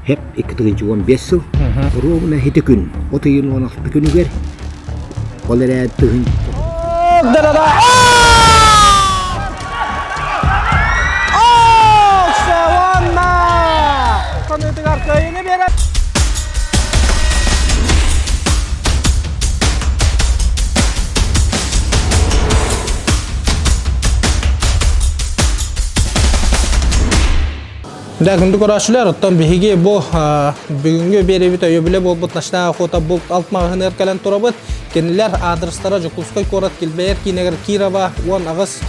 Хеп 2015 сыл ровно ити күн от ыйын 16 күнүгэр ол эрээри тыһын Ханыытыгар кыайыыны биэрэр. Дэ, күндү көрөөччүлэр, оттон биһиги бу бүгүҥҥү биэриибит өйөбүлэ буолбут Ночная охота булт алт маҕаһыыныгар кэлэн турабыт. Кинилэр аадырыстара Дьокуускай куорат килбэйэр киинигэр Кирова 18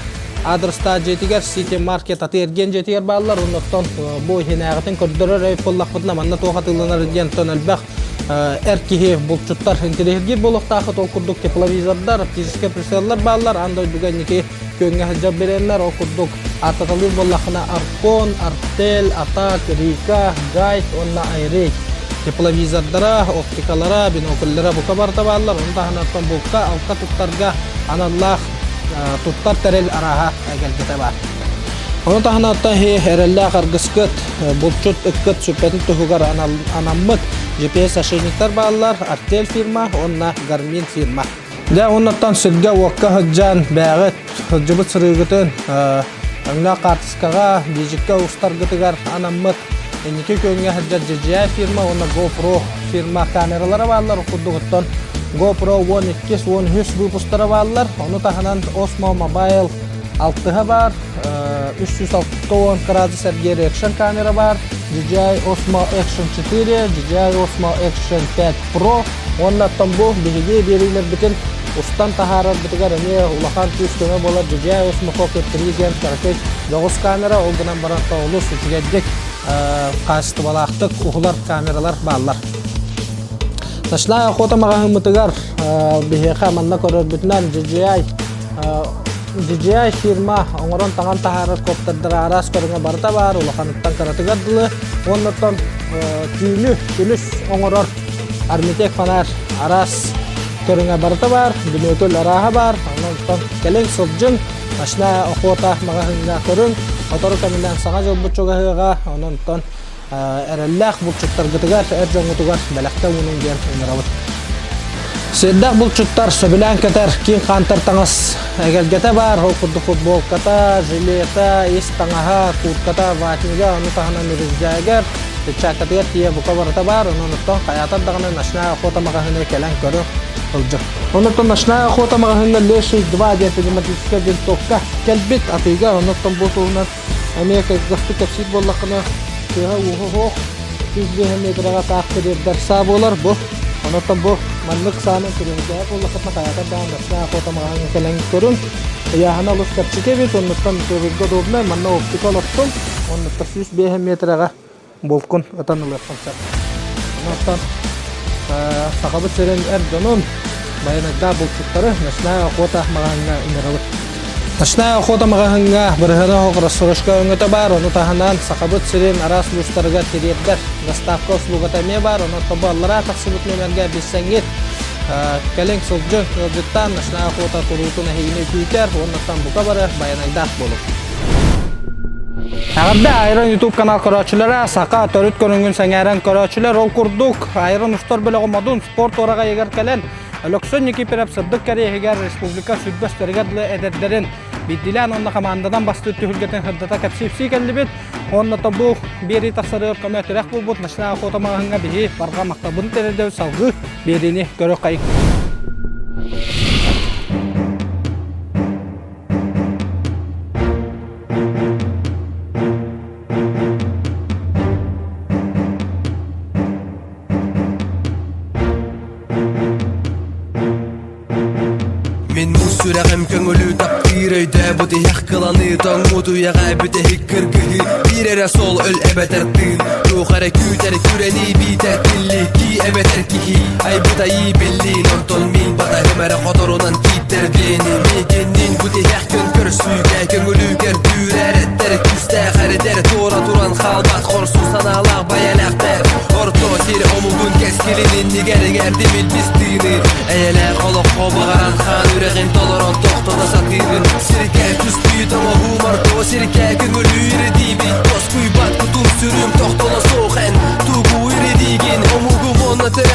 аадырыстаах дьиэтигэр Сити Маркет атыы-эргиэн дьиэтигэр бааллар. Оннуттан бу иһинээҕитин көрдөрөр эбит буоллахпытына, манна туох атыыланар диэн оттон элбэх эр киһи булчуттар интэриэһиргиир буолуохтаахыт. Ол курдук тепловизордар, оптическай прицеллар бааллар. Аан дойдуга инники күөҥҥэ сылдьар бириэмнэр, ол курдук ааттаталыыр буоллаххына Аркон, Артель, Атак, Рика, Гайд уонна Айрей тепловизордара, оптикалара, бинокльлара бука барыта бааллар. Ону таһынан булка, алка туттарга аналлаах туттар тэрил арааһа эгэлгэтэ баар. Ону таһынан эрэллээх аргыскыт, булчут ыккыт сүппэтин туһугар анаммыт GPS-ошейниктар бааллар, Артель фирма уонна Гармин фирма. Дьэ, оннуттан сиргэ-уокка сылдьан, бэйэҕит сылдьыбыт сырыыгытын өҥнөөх хаартыскаҕа, биидьиккэ устаргытыгар анаммыт инники күөҥҥэ сылдьар DJI фирма уонна GoPro фирма камералара бааллар. Ол курдук оттон GoPro 12, 13 выпустара бааллар. Ону таһынан Osmo Mobile алтыһа баар, 360 градус эргиэр экшн камера баар, DJI Osmo Action 4, DJI Osmo Action 5 Pro уонна оттон бу биһиги биэриилэрбитин устан таһаарарбытыгар эмиэ улахан күүс-көмө буолар DJI Osmo Pocket 3 диэн кыракый дьоҕус камера, ол гынан баран олус үчүгэйдик хаачыстыбалаахтык уһулар камералар бааллар. Ночная охота маҕаһыыммытыгар биһиэхэ манна көрөрбүтүнэн DJI DJI фирма оҥорон таҥан таһаарар коптердара араас көрүҥэ барыта баар, улаханыттан кыратыгар дылы. Уоннаттан түүнү күнүс оҥорор Армитек фонарь араас көрүҥэ барыта баар, бүнүөтүл арааһа баар. Онон кэлиҥ сылдьыҥ, ночная охота маҕаһыыҥҥа көрүҥ. Сотору кэминэн саҥа дьылбыт чугаһыаҕа, онон эрэллээх булчуттаргытыгар, эр дьоҥҥутугар бэлэхтэ уунуҥ диэн ыҥырабыт. Сиэрдээх булчуттар сөбүлээн кэтэр киин хаантар таҥас эгэлгэтэ баар. Ол курдук футболката, жилета, ис таҥаһа, куртката, ватнига, ону таһынан үрүсдээгэр, перчаткатыгар тиийэ бука барыта баар. Онон оттон хайаатар даҕаны ночная охота маҕаһыыны кэлэн көрө сылдьар. Онон ночная охота маҕаһыыҥҥа Леший 2 диэн пневматическай винтовка кэлбит атыыга. Онон бу туһунан Эмиэ кылгастык кэпсиир буоллаххына, тыаһа-ууһа суох, 105 метрэҕэ таах тириэрдэр саа буолар бу. Онон бу маннык сааны тириэрдээт буоллаххытына хайаатар даҕаны ночная охота маҕаһыыҥҥа кэлэн көрүҥ. Ыйааһына олус чэпчэки эбит, оннуттан тыабырга удобнай, манна оптика олохтун, оннуттан 105 метрэҕэ булкун ытан ылыаххын сөп. Онон Сахабыт сирин эр дьонун, байанайдаах булчуттары Ночная охота маҕаһыҥҥа ыҥырабыт. Ночная охота маҕаһыҥҥа бырыһыана оһох рассрочка өҥөтө баар, ону таһынан Сахабыт сирин араас улуустарыгар тириэрдэр доставка услугата эмиэ баар, онон тобу аллараа тахсыбыт нүөмэргэ билсэҥҥит кэлиҥ сылдьыҥ, ыалдьыттаан Ночная охота куруутун эһигини күүтэр, уоннаттан бука бары байанайдаах буолуҥ. Эҕэрдэ Айрон YouTube канал көрөөччүлэрэ, саха төрүт көрүҥүн сэҥээрэн көрөөччүлэр ол курдук Айрон устар бөлөҕү Модун спорт уораҕайыгар кэлэн Өлөксөн Никифоров сырдык кэриэһигэр республика сүрбэстэригэр дылы эдэрдэрин биирдиилээн уонна хамаанданан бастыыр түһүлгэтин сырдата кэпсиипсии кэллибит. Уонна бу биэрии тахсарыгар көмө тирэх буолбут Ночная охота маҕаһыыҥҥа биһи барҕа махталбын тириэрдэбит салгыы биэриини көрүөххэйиҥ. Мин муус сүрэҕим көҥүлү таптыыр өйдөөбүт иһэх кыланыы тоҥмут үйэҕэ бүтэһик кыргыһыы биир эрэ суол өл эбэтэр тыын туох эрэ күүтэр күрэнии биитэр тиллии кии эбэтэр киһи айбыт айыы биллиин онтон мин батаһым эрэ хоторунан кииттэр биэни миигинниин бу тиһэх күн көрсүүгэ көҥүлүгэр түүрэр эттэр күүстээх эрэдэр туора туран хаалбат хорсун санаалаах байэлээхтэр орто сир омугун кэскилин иннигэр иҥэрдим илбис тыыны эйэлээх олоххо баҕаран хаан үрэҕин толорон тохтото сатыыбын сиргэ түспүт оҥоһуум орто сиргэ көҥүлүүр диибин тоскуйбат кутум сүрүм тохтоло суох эн тугу.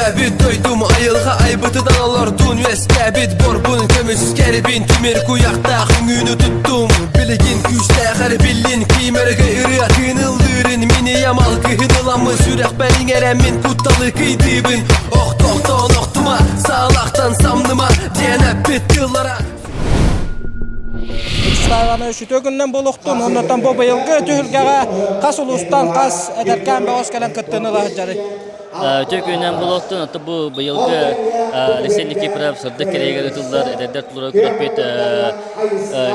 Төрөөбүт дойдум айылҕа айбытынан олордун Үөскээбит борбун көмүскэрбин Тимир куйахтаах үҥүүнү туттум Билигин күүстээх эрбиллин Ким өрөгөй ырыа тыыныллыырын Мин ийэм алгыһын ыламмын Сүрэхпэр иҥэрэммин кутталы кыйдыыбын Охтоохтон охтума, саалахтан самныма Диэн эппит тыллара Вячеслав Иванович үтүө күнүнэн буолуохтун. Оннуттан бу быйылгы түһүлгэҕэ хас улуустан хас эдэркээн бөҕөс кэлэн кыттыыны ыла сылдьарый? Үтүө күнүнэн буолуохтун. Оттон бу быйылгы Алексей Никифоров сырдык кэриэгэр ытыллар эдэрдэр тулура күрэхпит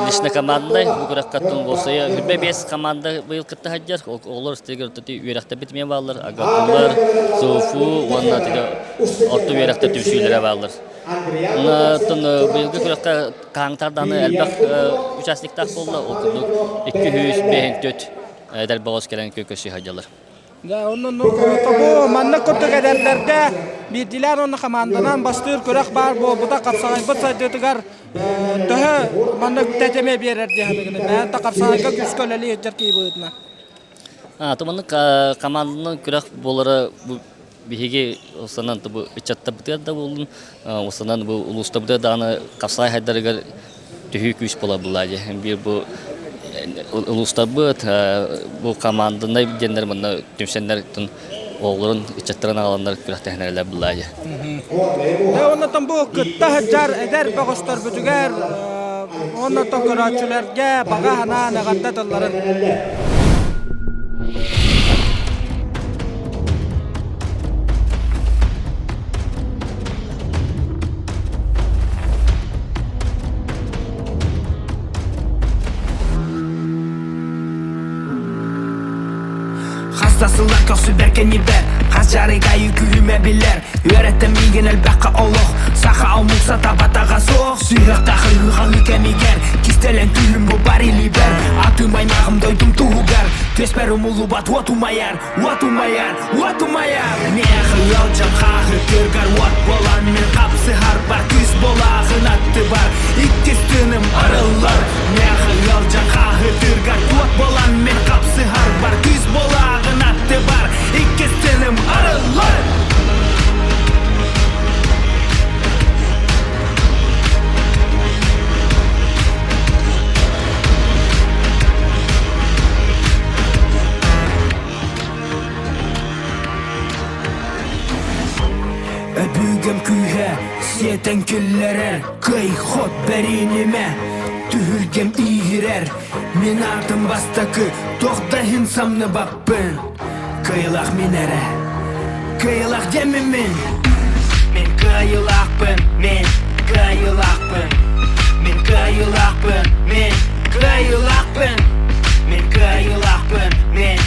лично команднай. Бу күрэххэ оттон уопсайа 25 команда быйыл кытта сылдьар. Оҕолор истэригэр үөрэхтэрбит эмиэ бааллар. Агатулар, СУФУ уонна орто үөрэхтэр түмсүүлэрэ бааллар. Оттон быйылгы күрэххэ Хаһаҥтарданы элбэх участниктаах буолла, ол курдук 254 эдэр бөҕөс кэлэн көкөсү сылдьаллар. Дьэ, онон бу маннык курдук эдэрдэргэ биирдиилээн уонна хамаанданан бастыыр күрэх баар буолбута хапсаҕайбыт сайдыытыгар төһө маннык тэтими биэрэр дии саныгын? Бэйэн да хапсаҕайга күүскэ үлэлии сылдьар киһи быһыытынан. Туманнык команданан күрэх буолара бу биһиги устанан бу ыччаттарбытыгар да буоллун, устанан бу улуустарбытыгар даҕаны хапсаҕай хайдарыгар төһүү күүс буолар буоллаа дии. Биир бу улуустарбыт бу команданай диэннэр манна түмсэннэр оҕолорун ыччаттарын аҕаланнар күрэхтэһинэрэлэр буоллаа дии. Дьэ оннотон бу кытта сылдьар эдэр бөҕөстөрбүтүгэр оннотон көрөөччүлэргэ баҕа санаан эҕэрдэ тылларын Хас да сыллар көхсүбэр кэннибэр Хас дьарыгайы күһүмэ билэр Үөрэттэ миигин элбэххэ олох Саха омук сатаабатаҕа суох Сүһүөхтээх ыһыы-хаһыы кэмигэр Кистэлэҥ күһүм бу бар илиибэр Атым аймаҕым дойдум туһугар Түөспэр умуллубат уот умайар Уот умайар, уот умайар Миэхэ ыалдьан хааһы тыыргар уот буолан Мин хапсыһарбар күүс буолааҕын аттыбар Иккис тыыным арыллар Миэхэ ыалдьан хааһы тыыргар уот буолан Мин хапсыһарбар күүс буолааҕын аттыбар Иккис тыыным арыллар Өбүгэм күүһэ сиэтэн киллэрэр Кый-хот бэринимэ Түһүлгэм ииһирэр Мин аатым бастакы Туох да иһин самныбаппын Кыайылаах мин эрэ Кыайылаах диэммин мин Мин кыайылаахпын Мин кыайылаахпын Мин кыайылаахпын Мин кыайылаахпын Мин кыайылаахпын Мин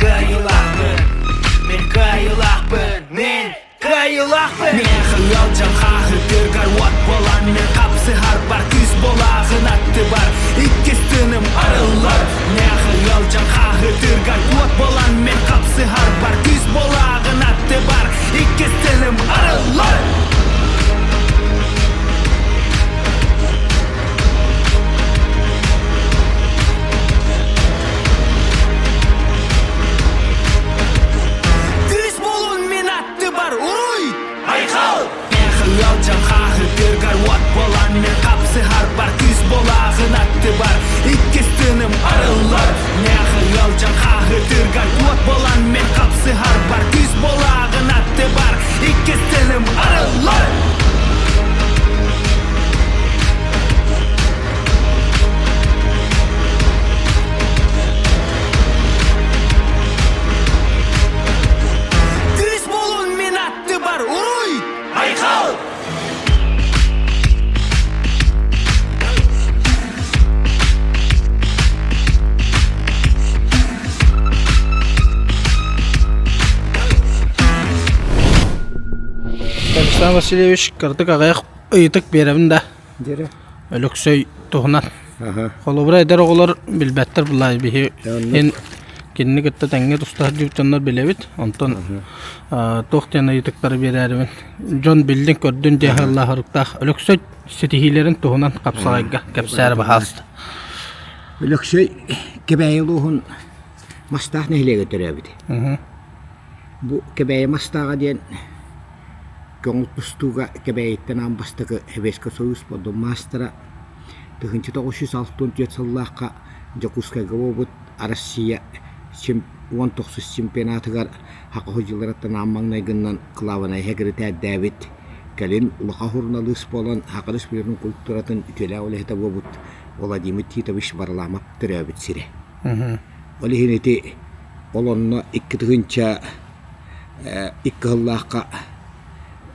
кыайылаахпын Мин кыайылаахпын Мин кыайылаахпын Миэхэ ыалдьан хааһы тыыргар уот буолан Мин хапсыһарбар күүс буолааҕын аттыбар Иккис тыыным арыллар Миэхэ ыалдьан хааһы тыыргар уот буолан Мин хапсыһарбар күүс буолааҕын аттыбар Иккис тыыным арыллар Күүс буолун мин аттыбар уруй! Айхал! Ыалдьан хааһы тыыргар уот буолан Мин хапсыһарбар күүс буолааҕын аттыбар Иккис тыыным арыллар Миэхэ ыалдьан хааһы тыыргар уот буолан Мин хапсыһарбар күүс буолааҕын аттыбар Иккис тыыным арыллар Күүс буолун мин аттыбар уруй! Айхал! Станислав Васильевич кырдык аҕыйах ыйытык биэрэбин да Дьэрэ. Өлөксөй туһунан. Аха. Холобура эдэр оҕолор билбэттэр буллаа биһи Оннук. эн кинини кытта тэҥҥэ тустаах диэбит дьоннор билэбит. Онтон туох диэн ыйытыктары биэрээрибин дьон биллин көрдүн диэн ыһыллаах Өлөксөй ситиһиилэрин туһунан хапсаҕайга кэпсээри баһаалыста. Өлөксөй Кэбээйи улууһун Мастаах нэһилиэгэр төрөөбүт. Бу Кэбээйи Мастааҕа диэн. Көҥүл тустууга Кэбээйиттэн аан бастакы Сэбиэскэй Сойуус спордун маастара, 1964 сыллаахха Дьокуускайга буолбут Россия 19 чемпионатыгар Саха дьылларыттан аан маҥнайгынан кылаабынай сэкирэтээрдээбит, кэлин улахан суруналыыс буолан Саха Республикатын культуратын үтүөлээх үлэһитэ буолбут Владимир Титович Варламов төрөөбүт сирэ. Ол иһин ити ол онно 2002 сыллаахха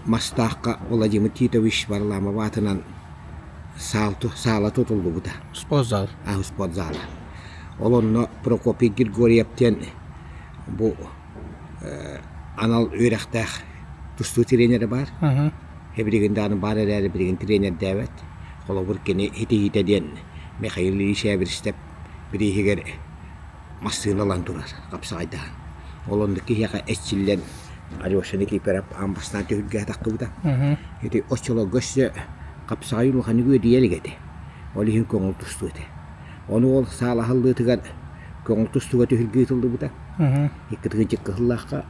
Мастаахха Владимир Титович Варламов аатынан саала тутуллубута. Спортзал. А, спортзала. Ол онно Прокопий Григорьев диэн бу анал үөрэхтээх тустуу тренерэ баар. Билигин даҕаны баар эрээри билигин тренердээбэт. Холобур, кини итиһиитэ диэн Михаил Ильич Эверстев бирииһигэр массыына ылан турар хапсаҕайдаһан. Ол оннук киһиэхэ эрчиллэн Алеша Никифоров аан бастаан түһүлгэҕэ тахсыбыта. Ити оччолорго өссө хапсаҕай улаханнык үөдүйэ илик этэ. Ол иһин көҥүл тустуу этэ. Ону ол саала аһыллыытыгар көҥүл тустууга түһүлгэ ыытыллыбыта. Икки кыһыллаахха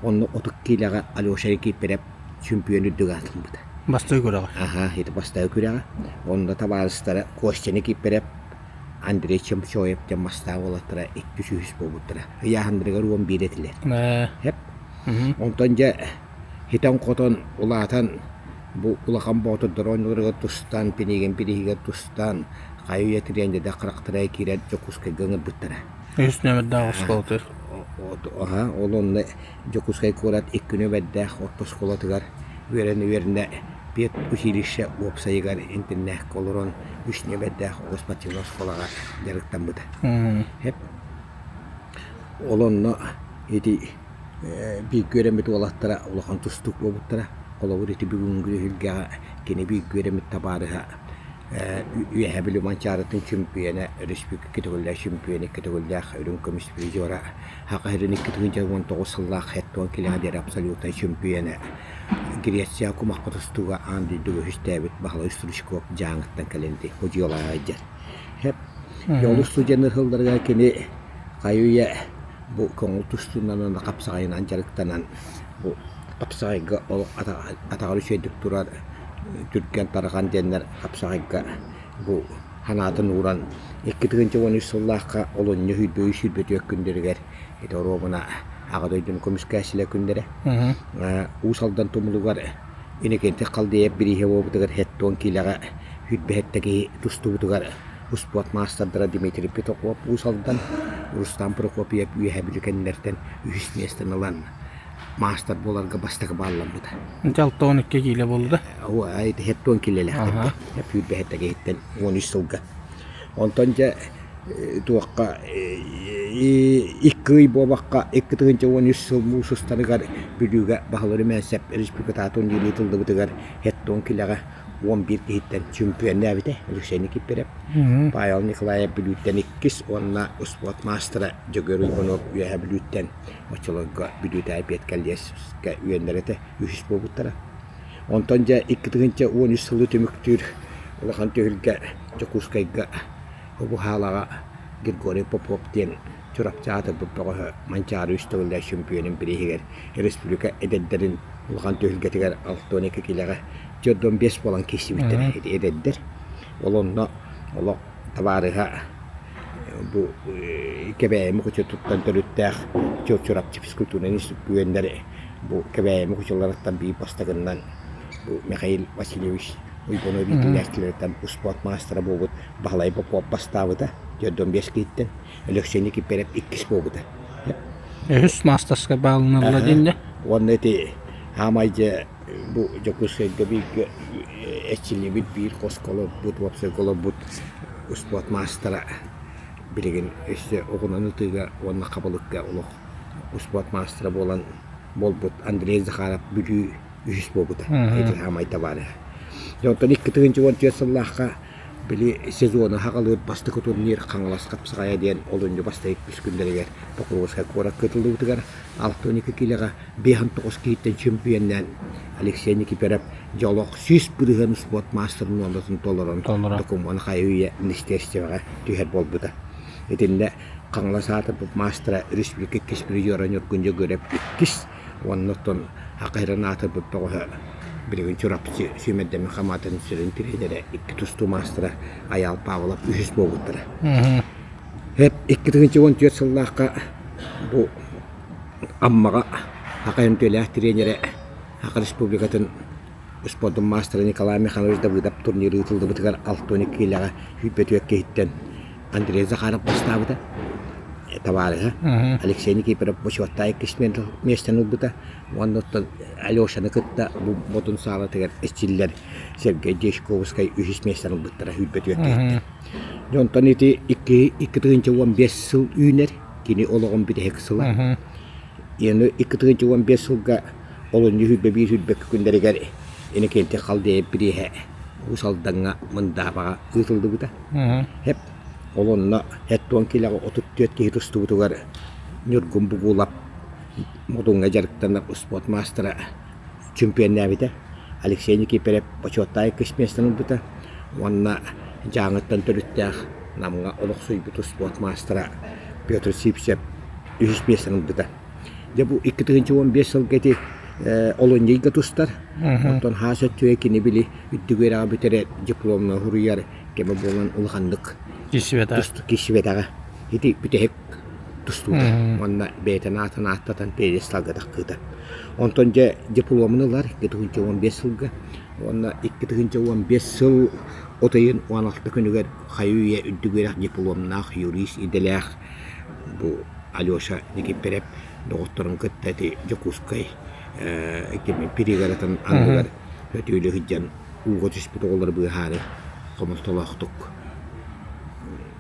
онно 30 киилэҕэ Алеша Никифоров чемпион үрдүк аатырбыта. Бастакы күрэҕэ. Аха, ити бастакы күрэҕэ. Онно табаарыстара Костя Никифоров, Андрей Чемчоев диэн мастаах уолаттара 203 буолбуттара. Ыйааһыннарыгар 11 этилэр. Хэп. Онтон дьэ хитэн-хотон улаатан бу улахан боотурдар оонньууларыгар тустан, Пинигин бирииһигэр тустан, хайы-үйэ тренердэр харахтара киирэн Дьокуускайга ыҥырбыттара. Үһүс нүөмэрдээх оскуолатыгар. Аха, ол онно Дьокуускай куорат икки нүөмэрдээх орто оскуолатыгар үөрэнэ-үөрэнэ педучилище уопсайыгар интэрнээккэ олорон үс нүөмэрдээх оҕо спортивнай оскуолаҕа дьарыктаммыта. Ол онно ити бииргэ үөрэммит уолаттара улахан тустуук буолбуттара. Холобур, ити бүгүҥҥү түһүлгэҕэ кини бииргэ үөрэммит табаарыһа Үөһээ Бүлүү Манчаарытын чөмпүйүөнэ, өрөспүүбүлүкэ көтөҕүллээх чөмпүйүөнэ, көтөҕүллээх үрүҥ көмүс призера, Саха сирин 2019 сыллаах хэт-туон килэҕэ диэри абсолютнай чөмпүйүөнэ, Греция кумахха тустууга аан дойдуга үһүстээбит Баһылай Стручков Дьааҥыттан кэлэн ити удьуолаах сылдьар. Хэп, олус студеннар сылларыгар кини хайы-үйэ бу көҥүл тустуунан уонна хапсаҕайынан дьарыктанан бу хапсаҕайга олох атаҕар үчүгэйдик турар түргэн тарҕан диэннэр хапсаҕайга бу санаатын ууран 2013 сыллаахха олунньу 124 күннэригэр ити оруобуна Аҕа дойдуну көмүскээччилэр күннэрэ Уус Алдан тумулугар Иннокентий Халдеев бирииһэ буолбутугар 70 киилэҕэ 27 киһи тустубутугар успуорт маастардара Дмитрий Петухов Уус Алдан, Рустам Прокопьев Үөһээ Бүлүү кэннилэриттэн үһүс миэстэни ылан маастар буоларга бастакы баалламмыта. Ити 62 киилэ буолла да? Оо, ити 70 киилэлээхтэргэ. Сүүрбэһэттэ киһиттэн 13 сылга. Онтон дьэ туохха икки ый буолбакка 2013 сыл муус устарыгар Бүлүүгэ Баһылай Румянцев республикатааҕы турнир ыытыллыбытыгар 70 киилэҕэ 11 киһиттэн чөмпүйүөннээбитэ Алексей Никифоров. Павел Николаев Бүлүүттэн иккис уонна успуорт маастара Дьөгүөр Уйбанов Үөһээ Бүлүүттэн оччолорго Бүлүүтээҕи педколледжка үөннэр этэ үһүс буолбуттара. Онтон дьэ 2013 сылы түмүктүүр улахан түһүлгэ Дьокуускайга Обуһаалаҕа Григорий Попов диэн Чурапчы аатырбыт бөҕөһө Манчаары үс төгүллээх чөмпүйүөнүн бирииһигэр республика эдэрдэрин улахан түһүлгэтигэр 62 киилэҕэ 45 буолан киирсибиттэрэ ити эдэрдэр. Ол онно олох табаарыһа бу Кэбээйи Мукучутуттан төрүттээх Чурапчы физкультурнай институт бу Кэбээйи Мукучуларыттан биир бастакыннан бу Михаил Васильевич Уйбанов иитиллээччилэриттэн успуорт маастара буолбут Баһылай Попов бастаабыта 45 киһиттэн Өлөксөй Никифоров иккис буолбута. Үһүс маастарскай баалыналла диэн Уонна ити хаамай дьэ бу Дьокуускайга бииргэ эрчиллибит биир хоско олорбут, уопсайга олорбут успуорт маастара билигин өссө оҕунан ытыыга уонна хабылыкка олох успуорт маастара буолан буолбут Андрей Захаров Бүлүү үһүс буолбута. Ити хаамай табаарыһа. Онтон 2014 сыллаахха били сезону хаҕалыыр бастакы турнир Хаҥалас хапсаҕайа диэн олунньу бастакы үс күннэригэр Покровскай куоракка ыытыллыбытыгар 62 киилэҕэ 59 киһиттэн чөмпүйүөннээн Алексей Никифоров дьэ олох 100% спорт маастарын нуорматын толорон докумуон хайы-үйэ министерствоҕа түһэр буолбута. Итиннэ Хаҥалас аатырбыт маастара республика иккис призера Ньургун Дьөгүөрэп иккис уонна оттон Хахайран аатырбыт бөҕөһө. Билигин Чурапчы сүүмэрдэммит хамаатын сүрүн тренерэ, икки тустуу маастара Айаал Павлов үһүс буолбуттара. 2014 сыллаахха бу Аммаҕа Саха үҥкүүлээх тренерэ Саха Республикатын спордун маастара Николай Михайлович Давыдов турнир ыытыллыбытыгар 62 киилэҕэ 104 киһиттэн Андрей Захаров бастаабыта. Табаарыһа Алексей Никифоров бочуоттаах иккис миэстэни ылбыта. Уонна оттон Алешаны кытта бу Ботун саалатыгар эчиллэр Сергей Дьячковскай үһүс миэстэни ылбыттара 104 киһиттэн. Дьэ онтон ити 2015 сыл үүнэр, кини олоҕун бүтэһик сыла. Аны 2015 сылга олунньу 21-22 күннэригэр Иннокентий Халдеев бирииһэ Уус Алдаҥҥа Мындаабаҕа ыытыллыбыта. Хэп ол онно 70 киилэҕэ 34 киһи тустубутугар Ньургун Бугулап Модуҥҥа дьарыктанар успуорт маастара чемпионнээбитэ. Алексей Никифоров бочуоттаах иккис миэстэни ылбыта уонна Дьааҥыттан төрүттээх Намҥа олохсуйбут успуорт маастара Петр Сивцев үһүс миэстэни ылбыта. Дьэ бу 2015 сылга ити олунньу ыйга тустар. Оттон хаас өттүгэр кини били үрдүк үөрэҕи бүтэрэр дипломна суруйар кэмэ буолан улаханнык киирсибэтэҕэ. Ити бүтэһик тустуута уонна бэйэтин аатын ааттатан пьедесталга таххыыта. Онтон дьэ дипломун ылар 2015 сылга уонна 2015 сыл от ыйын 16 күнүгэр хайы-үйэ үрдүк үөрэх дипломнаах юрист идэлээх бу Алеша Никифоров доҕотторун кытта ити Дьокуускай пригородын анныгар өтүүлүү сылдьан ууга түспүт оҕолору быыһаары хомолтолоохтук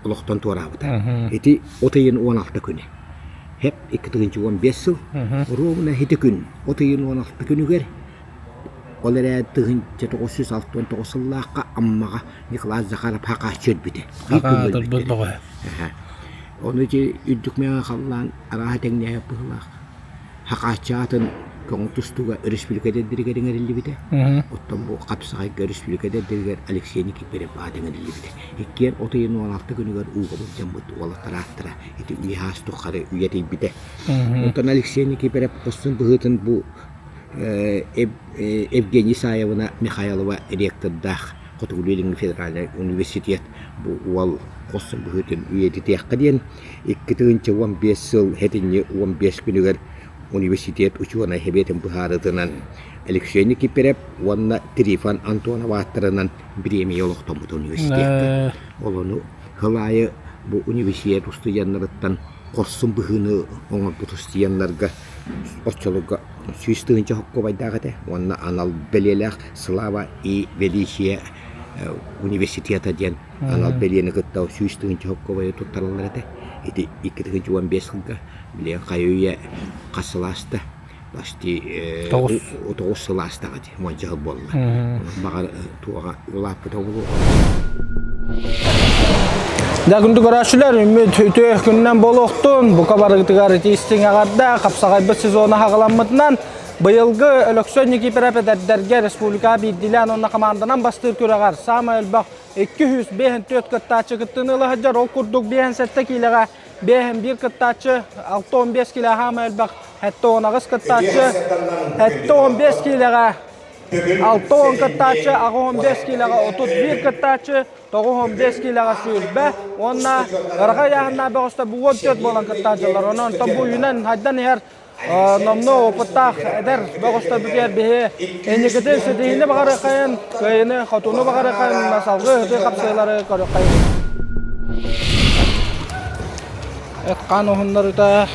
олохтон туораабыта. Ити от ыйын 16 күнэ. Хэп 2015 сыл. Ровно ити күн от ыйын 16 күнүгэр ол эрээ 1969 сыллаахха Аммаҕа Николай Захаров хакааччы өлбүтэ. Биир күн өлбүттэрэ. Ону ити үрдүк мэҥэ халлаан арааһа тэҥнээбит быһыылаах. Хакааччы аатын көҥүл тустууга өрөспүүбүлүкэ дэддэригэр иҥэриллибитэ. Оттон бу хапсаҕайга өрөспүүбүлүкэ дэддэригэр Алексей Никифоров аата иҥэриллибитэ. Иккиэн от ыйын 16 күнүгэр ууга былдьаммыт уолаттар ааттара ити үйэ саас тухары үйэтийбитэ. Онтон Алексей Никифоров хорсун быһыытын бу Евгений Исаевна Михайлова ректордаах Хотугулуу-Илиҥҥи федеральнай университет бу уол хорсун быһыытын үйэтитиэххэ диэн 2015 сыл сэтинньи 15 күнүгэр университет учуонай сэбиэтин быһаарыытынан Алексей Никифоров уонна Трифон Антонов ааттарынан бириэмийэ олохтоммут университекка. Ол ону сыл аайы бу университет устудьуоннарыттан хорсун быһыыны оҥорбут устудьуоннарга оччолорго 100 тыһыынча сокуобайдаах этэ уонна анал бэлиэлээх «Слава и величие университета» диэн анал бэлиэни кытта 100 тыһыынча сокуобайы туттараллар этэ. Ити 2015 сылга билигин хайы-үйэ хас сыл ааста? Почти 9 сыл аастаҕа дии, уонча сыл буолла. Баҕар туоҕа улааппыта буолуо. Дьэ, күндү көрөөччүлэр, үмүт үтүө күнүнэн буолуохтун. Бука барыгытыгар ити истиҥ эҕэрдэ хапсаҕайбыт сезона хаҕыламмытынан быйылгы Өлөксөй Никифоров эдэрдэргэ республика биирдиилээн уонна команданан бастыыр күрэҕэр саамай элбэх 254 кыттааччы кыттыыны ыла сылдьар. Ол курдук 57 киилэҕэ 51 кыттааччы, 65 киилэ хаама элбэх 78 кыттааччы, 75 киилэҕэ 60 кыттааччы, 85 киилэҕэ 31 кыттааччы, 95 киилэҕэ сүүрбэ уонна ыраха ыйааһыннаах бөҕөстөр бу 14 буолан кыттааччылар. Онон бу үүнэн хайдан иһэр номнуо опыттаах эдэр бөҕөстөрбүтүгэр биһи инникитин ситиһиини баҕарыаххайын, кыайыыны, хотууну баҕарыаххайын, салгыы ыһытыы хапсыылары көрүөххэйин. Эт-хаан уһуннарыта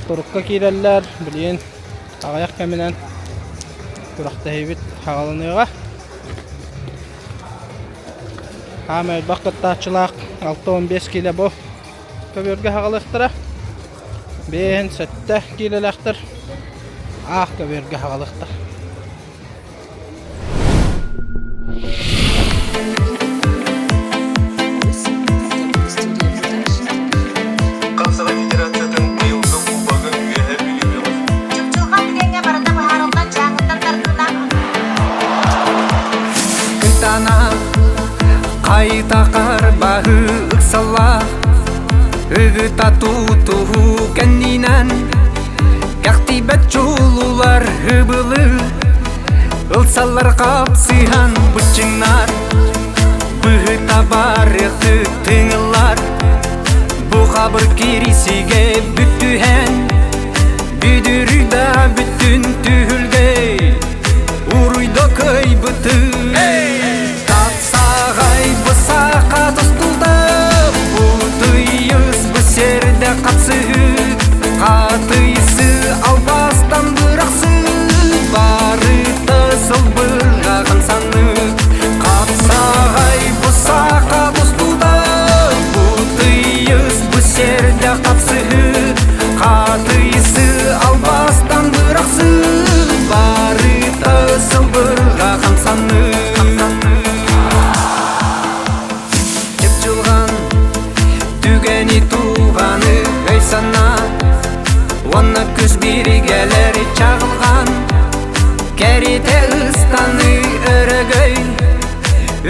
турукка киирэллэр, билигин аҕыйах кэминэн күрэхтэһиибит хаҕаланыаҕа. Хаамай элбэх кыттааччылаах 65 киилэ бу көбүөргэ хаҕалыахтара. 57 киилэлээхтэр аах көбүөргэ хаҕалыахтар. Хапсаҕай Федерациятын быйылгы Кубогын Үөһээ Бүлүү бөҕөс Чыпчылҕан түгэҥҥэ барыта быһаарыллан дьааҥыттан тардыылаах Кытана хайта харбаһы ыксаллаах Ыгыта тутуһу кэннинэн Кэхтийбэт чулуулар ыбылы. Кыайсаллар хапсыһан быччыҥнар, Быһыта барыахты тыҥыллар. Бу хабыр кирисигэ бүттүһэн, Бүдүрүй да бүттүн түһүлгэ, Уруйда кыайбыты. Тапсаҕай бысаха тустулда, Бутуйус бу серде хапсыһы, Хатыйсы албастан бырахсы, Барыта сылбырҕаҕын саныы. Хапсаҕай бысаха тустулда, Бутуйус бу серде хапсыһы, Хатыйсы албастан бырахсы, Барыта сылбырҕаҕын саныы. Чыпчылҕан түгэни туғаны өй санаа Уонна күс биригэлэри чаҕылҕан Кэритэ ыстаныы өрөгөй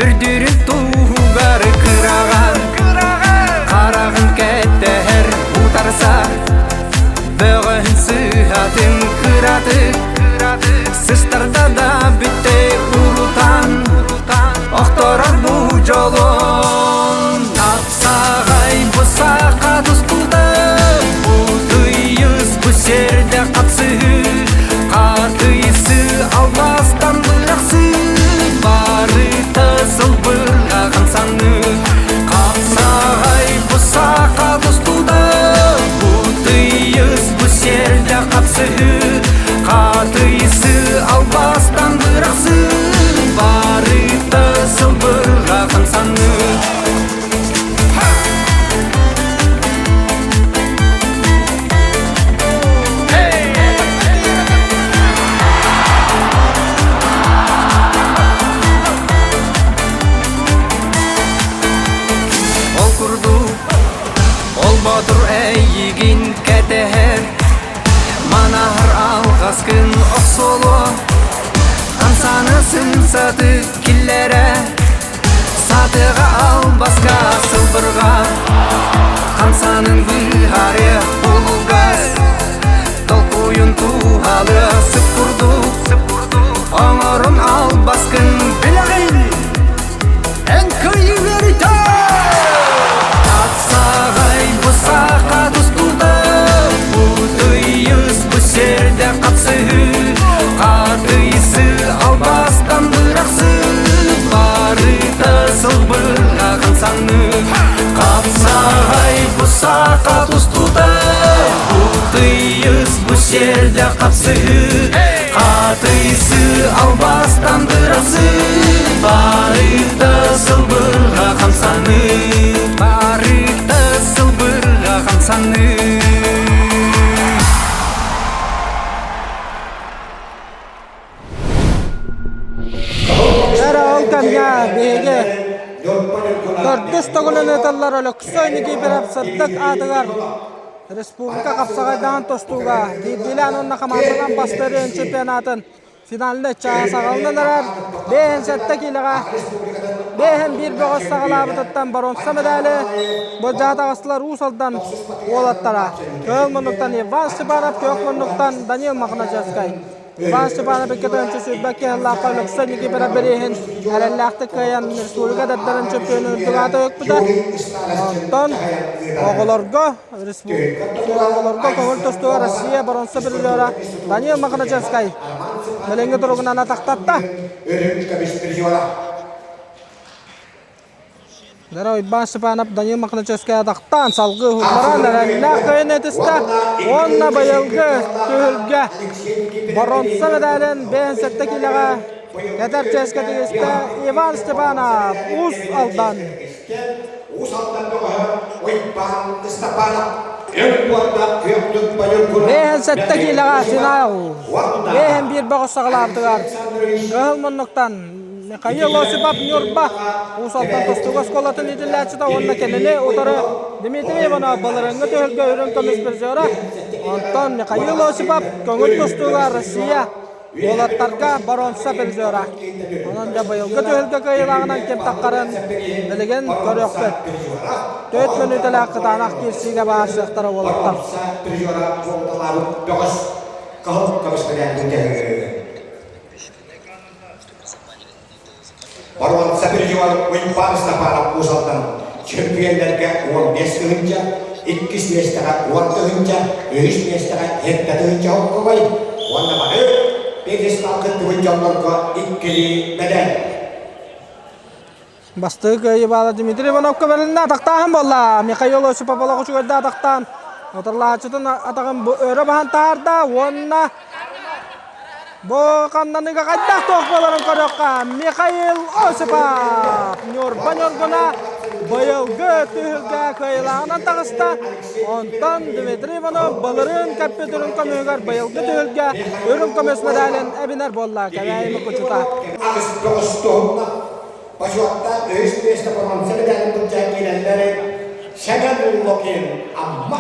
Үрдүрүн туһугар кыраҕан Хараҕын кэтэһэр утарсар Бөҕөһүн сыһатын кыратык Сыстарда да бүтте урутан Охторор бу дьолун Тапсаҕай бу саха тустуута Бутуйус бу сирде хапсыһыы Хатыйсы алмастан бырахсы Барыта сылбырҕаҕын саныы Хапсаҕай бу саха тустуута Бутуйус бу сирде хапсыһыы Хатыйсы албастан бырахсы Барыта сылбырҕаҕын саныы Ол курдук ол боотур эйигин кэтэһэр Манаһар алҕаскын охсоло Хамсаны сымсатык киллэрэ Сатыга албаска сылбырҕа Хамсанын быыһарыа булгас Толкуйун туһалыа сып курдук Оҥорун албаскын билэҕин Эн кыайыы үөрүүтэ Тапсаҕай бу саха тустуута Бутуйус бу сирде хапсыһыы Хатыйсы албастан бырахсы Барыта сылбырҕаҕын саныы Хапсаҕай бу саха тустуута Бутуйус бу сирде хапсыһыы Хатыйсы албастан бырахсы Барыта сылбырҕа хамсаныы Барыта сылбырҕа хамсаныы Эрэ ол кэмҥэ биһиги төрдүс төгүлүн ыытыллар Өлөксөй Никифоров сырдык аатыгар республика хапсаҕайдаан тустууга биирдиилээн уонна хамаанданан бастыырын чемпионатын финальнай чааһа саҕаланан эрэр. 57 киилэҕэ 51 бөҕөс саҕалаабытыттан боруонса медали былдьаһа таҕыстылар Уус Алдан уолаттара. Кыһыл муннуктан Иван Степанов, күөх муннуктан Данил Мохначевскай. Иван Степанов 2 сүүрбэккэ сыллаахха Өлөксөй Никифоров бирииһин эрэллээхтик кыайан республика эдэрдэрин чөмпүйүөнүн үрдүк аата ылбыта. Онтон оҕолорго оҕолорго көҥүл тустууга Россия боруонса призера Данил Мохначевскай билиҥҥи туругунан атахтатта. Дара Уйбаан Степанов Данил Мохначевскай атахтаан салгыы уһулларан эрэллээх кыайан этистэ уонна быйылгы түһүлгэ боруонса медалын 57 киилэҕэ кэтэр чиэскэ тигистэ Иван Степанов Уус Алдан. 57 киилэҕэ финал 51 бөҕө саҕалаабытыгар кыһыл муннуктан Михаил Осипов Ньурба Уус Алдан тустууга оскуолатын иитиллээччитэ уонна кинини утары Дмитрий Иванов былырыыҥҥы түһүлгэ үрүҥ көмүс призера. Онтон Михаил Осипов көҥүл тустууга Россия уолаттарга боруонса призера. Онон дьэ быйылгы түһүлгэ кыайыылааҕынан ким таххарын билигин көрүөхпүт. Төрт мүнүүтэлээх кытаанах киирсиигэ баар сыахтара уолаттар. призер Уйбаан Степанов Уус-Алдан чөмпүйүөннэргэ 15 тыһыынча, иккис миэстэҕэ 10 тыһыынча, үһүс миэстэҕэ 7 тыһыынча холкуобай уонна бары пьедестал кыттыбыт дьоннорго иккилии медаль. Бастакы кыайыы баала Дмитрий Ивановка бэрилиннэ атахтааһын буолла. Михаил Осипов олох үчүгэйдик атахтаан утарылааччытын атаҕын өрө баһан таһаарда уонна бу ханнаныга хайдах туох буоларын көрүөххэ. Михаил Осипов Ньурба Ньургуна быйылгы түһүлгэ кыайыылааҕынан таҕыста. Онтон Дмитрий Иванов былырыын кэппит үрүҥ көмүһүгэр быйылгы түһүлгэ үрүҥ көмүс медалин эбинэр буолла. Кэбээйи Мукучута. Бочуоттаах үһүс миэстэ боруонса мэдээлин былдьаан киирэллэр Сэмэн Лукин, Амма,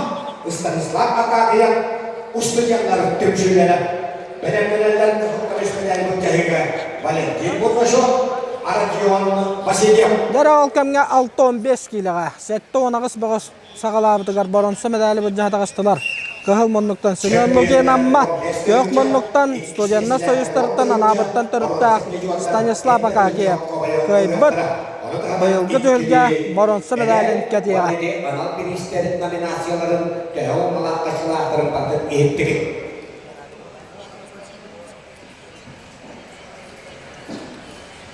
Станислав Акакиев устудьуоннар түмсүүлэрэ. Бэлэмнэнэллэр кыһыл көмүс мэдээли былдьаһыыга Валентин Бурнашов, Родион Васильев. Дьэ ол кэмҥэ 65 киилэҕэ 78 бөҕөс саҕалаабытыгар боруонса мэдээли былдьаһа таҕыстылар. Кыһыл муннуктан Семен Лукин Амма, күөх муннуктан студеннар союзтарыттан Анаабыттан төрүттээх Станислав Акакиев кыайбыт. Быйылгы түһүлгэ боруонса мэдээлин кэтиэҕэ. Анал бириистэр номинацияларын төһө уҥалаах-хачылаахтарын барытын иһиттигит.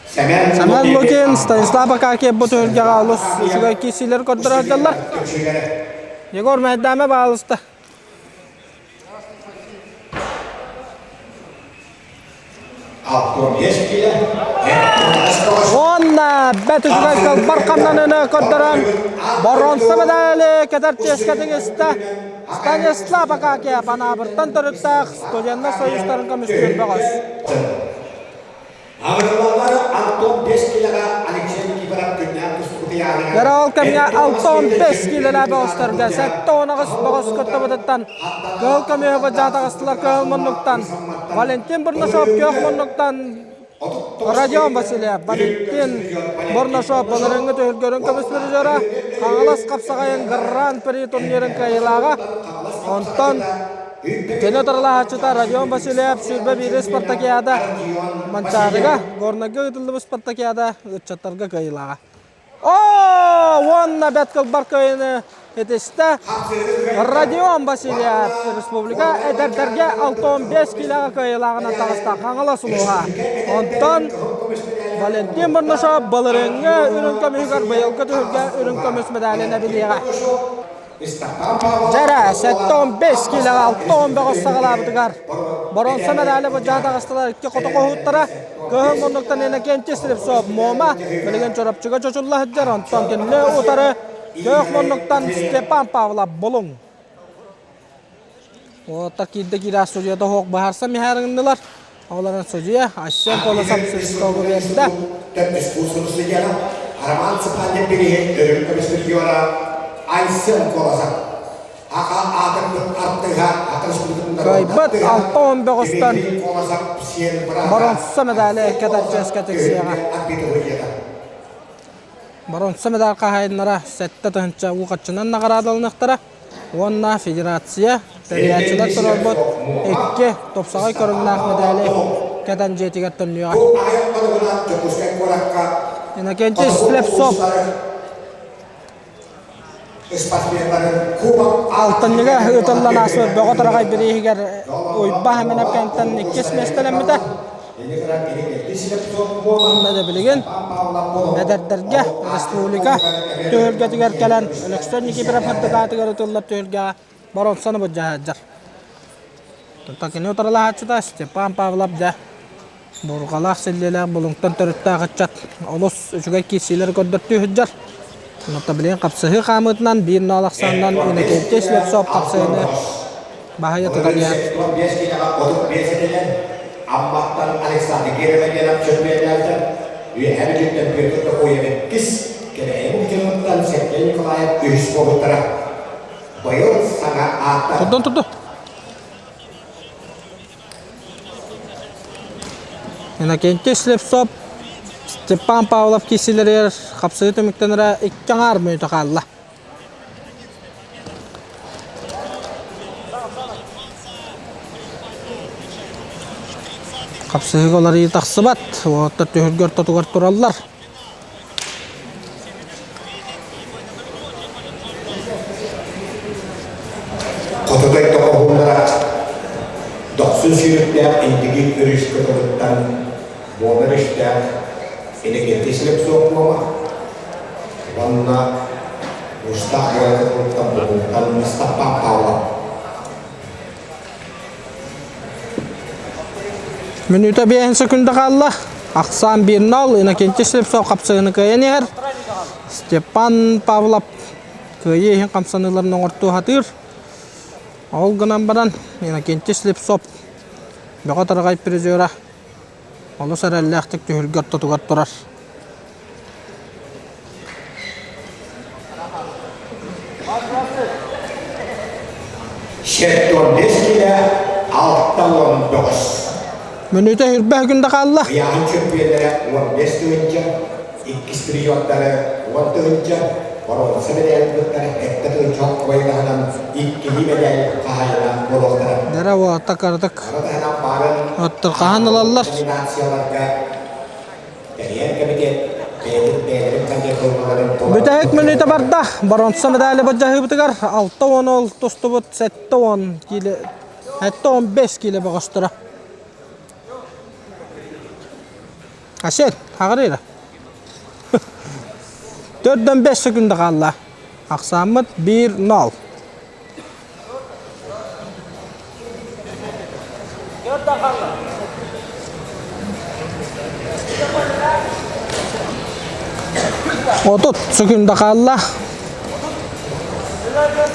Семен Лукин, Станислав Акакиев бу түһүлгэҕэ олус үчүгэй киирсиилэри көрдөрө сылдьаллар. Егор Мэйдээмэ баалыста. Уонна бэт үчүгэй кылбар хамнаныыны көрдөрөн боруонса медали кэтэр чиэскэ тигистэ. Станислав Акакиев Анаабыртан төрүттээх студеннар союзтарын көмүскүүр бөҕөс. Аҕырылаллары Антон Бескилэҕэ Алексей Никифоров күннээх тустубут ыйааһыныгар Дьэ ол кэмҥэ 65 киилэлээх бөҕөстөргө 78 бөҕөс кыттыбытыттан кыһыл көмүһү былдьаан таҕыстылар кыһыл муннуктан Валентин Бурнашов күөх муннуктан Родион Васильев, Валентин Бурнашов былырыыҥҥы түһүлгэрин көмүс призера, Хаҥалас хапсаҕайын Гран-при турнирын кыайыылааҕа. Онтон кини утарылаһааччыта Родион Васильев 21 спартакиада Манчаарыга, Горнайга ыытыллыбыт спартакиада ыччаттарга кыайыылааҕа. Оо, уонна бэт кылбар кыайыыны итистэ Родион Васильев республика эдэрдэргэ 65 киилэҕэ кыайыылааҕынан таҕыста Хаҥалас улууһа. Онтон Валентин Бурнашов былырыыҥҥы үрүҥ көмүһүгэр быйылгы түһүлгэ үрүҥ көмүс медалин эбилиэҕэ. Дьэрэ, 75 киилэҕэ 60 бөҕөс саҕалаабытыгар боруонса медали былдьаан таҕыстылар икки хоту хоһууттара Кыһыл муннуктан Иннокентий Слепцов Муома билигин Чурапчыга чочулла сылдьар, онтон кинини утары Күөх муннуктан Степан Павлов Булуҥ. Уоттар киирдэ киирэ судьуйата суох быһаарсан миһаарыҥнылар. Олорон судьуйа Айсен Колосов свистогу биэрдэ. Роман Цыпандин бирииһин өрүн көмүс Айсен Колосов Кыайбыт 60 бөҕөстөн боруонса медали кэтэр чиэскэ тиксиэҕэ. Боруонса медаль хаһаайыннара 7 тыһыынча уу харчынан наҕараадаланыахтара уонна федерация тэрийээччилэр туруорбут икки тупсаҕай көрүҥнээх медали кэтэн дьиэтигэр төннүөҕэ. Иннокентий Слепцов Алтынньыга ыытыллан ааспыт Бөҕө Тараҕай бирииһигэр Уйба Хэмэнэпкэнтэн иккис миэстэлэммитэ. Онно да билигин эдэрдэргэ республика түһүлгэтигэр кэлэн Өлөксөй Никифоров ардыгаатыгар ытыллар түһүлгэҕэ боруонсаны былдьаһыдьар. Кини утарылаһааччыта Степан Павлов дьэ Бурҕалаах силлиэлээх Булуҥтан төрүттээх ыччат олус үчүгэй киирсиилэри көрдөртүү сылдьар. Онон билигин хапсыһыы хаамыытынан биир ноол ахсаанынан Иннокентий Слепцов хапсыһыыны баһыйа тутан иһэр. Амматтан Александр Германенов чөмпүйэннээбитэ. Үөһээ Бүлүүттэн Петр Токоев иккис, Кэбээйи Мукучунуттан Сергей Николаев үһүс буолбуттара. Быйыл саҥа ааттар. Турдун турду. Иннокентий Слепцов, Степан Павлов киирсиилэригэр хапсыһыы түмүктэнэрэ икки аҥаар мүнүүтэ хаалла. Хапсыһыыга уларыйыы тахсыбат, уолаттар түһүлгэ ортотугар тураллар. Икки сүүстээх Индигир өрүс кытылыттан Муома өрүстээх Иннокентий Слепцов Муома уонна Муустаах муора кытылыттан Булуҥтан Степан Павлов. Мүнүүтэ биэһин секунда хаалла. Ахсаан 1-0. Иннокентий Слепцов хапсыһыыны кыайан иһэр. Степан Павлов кыайыы иһин хамсаныыларын оҥортуу сатыыр. Ол гынан баран Иннокентий Слепцов бөҕө тараҕай призера олус эрэллээхтик түһүлгэ ортотугар турар. Сертуон килэ 69. Мүнүүтэ хүрбэһ күндэ хаалла. Ыйааһын чөмпүйэннэрэ 15 тыһыынча, иккис призердары 10 тыһыынча, боруонса мэдээлин кыттар 7 тыһыынча холкуойдаһынан иккилии мэдээл хаһаайына буолуохтара. Дара уолаттар кыратык Аны таһынан баарын оттор хаһан ылаллар? номинацияларга тэрийэр кэмитиэт бэйэтин бэйэлэрин кандидатураларын Бүтэһик мүнүүтэ барда. Боруонса медали былдьаһыыбытыгар 60 ол тустубут 70 киилэ 75 киилэ бөҕөстөрө. Асет, хаҕырыыра. Төрдөн 5 секунда хаалла. Ахсааммыт 1-0. 30 секунда хаалла.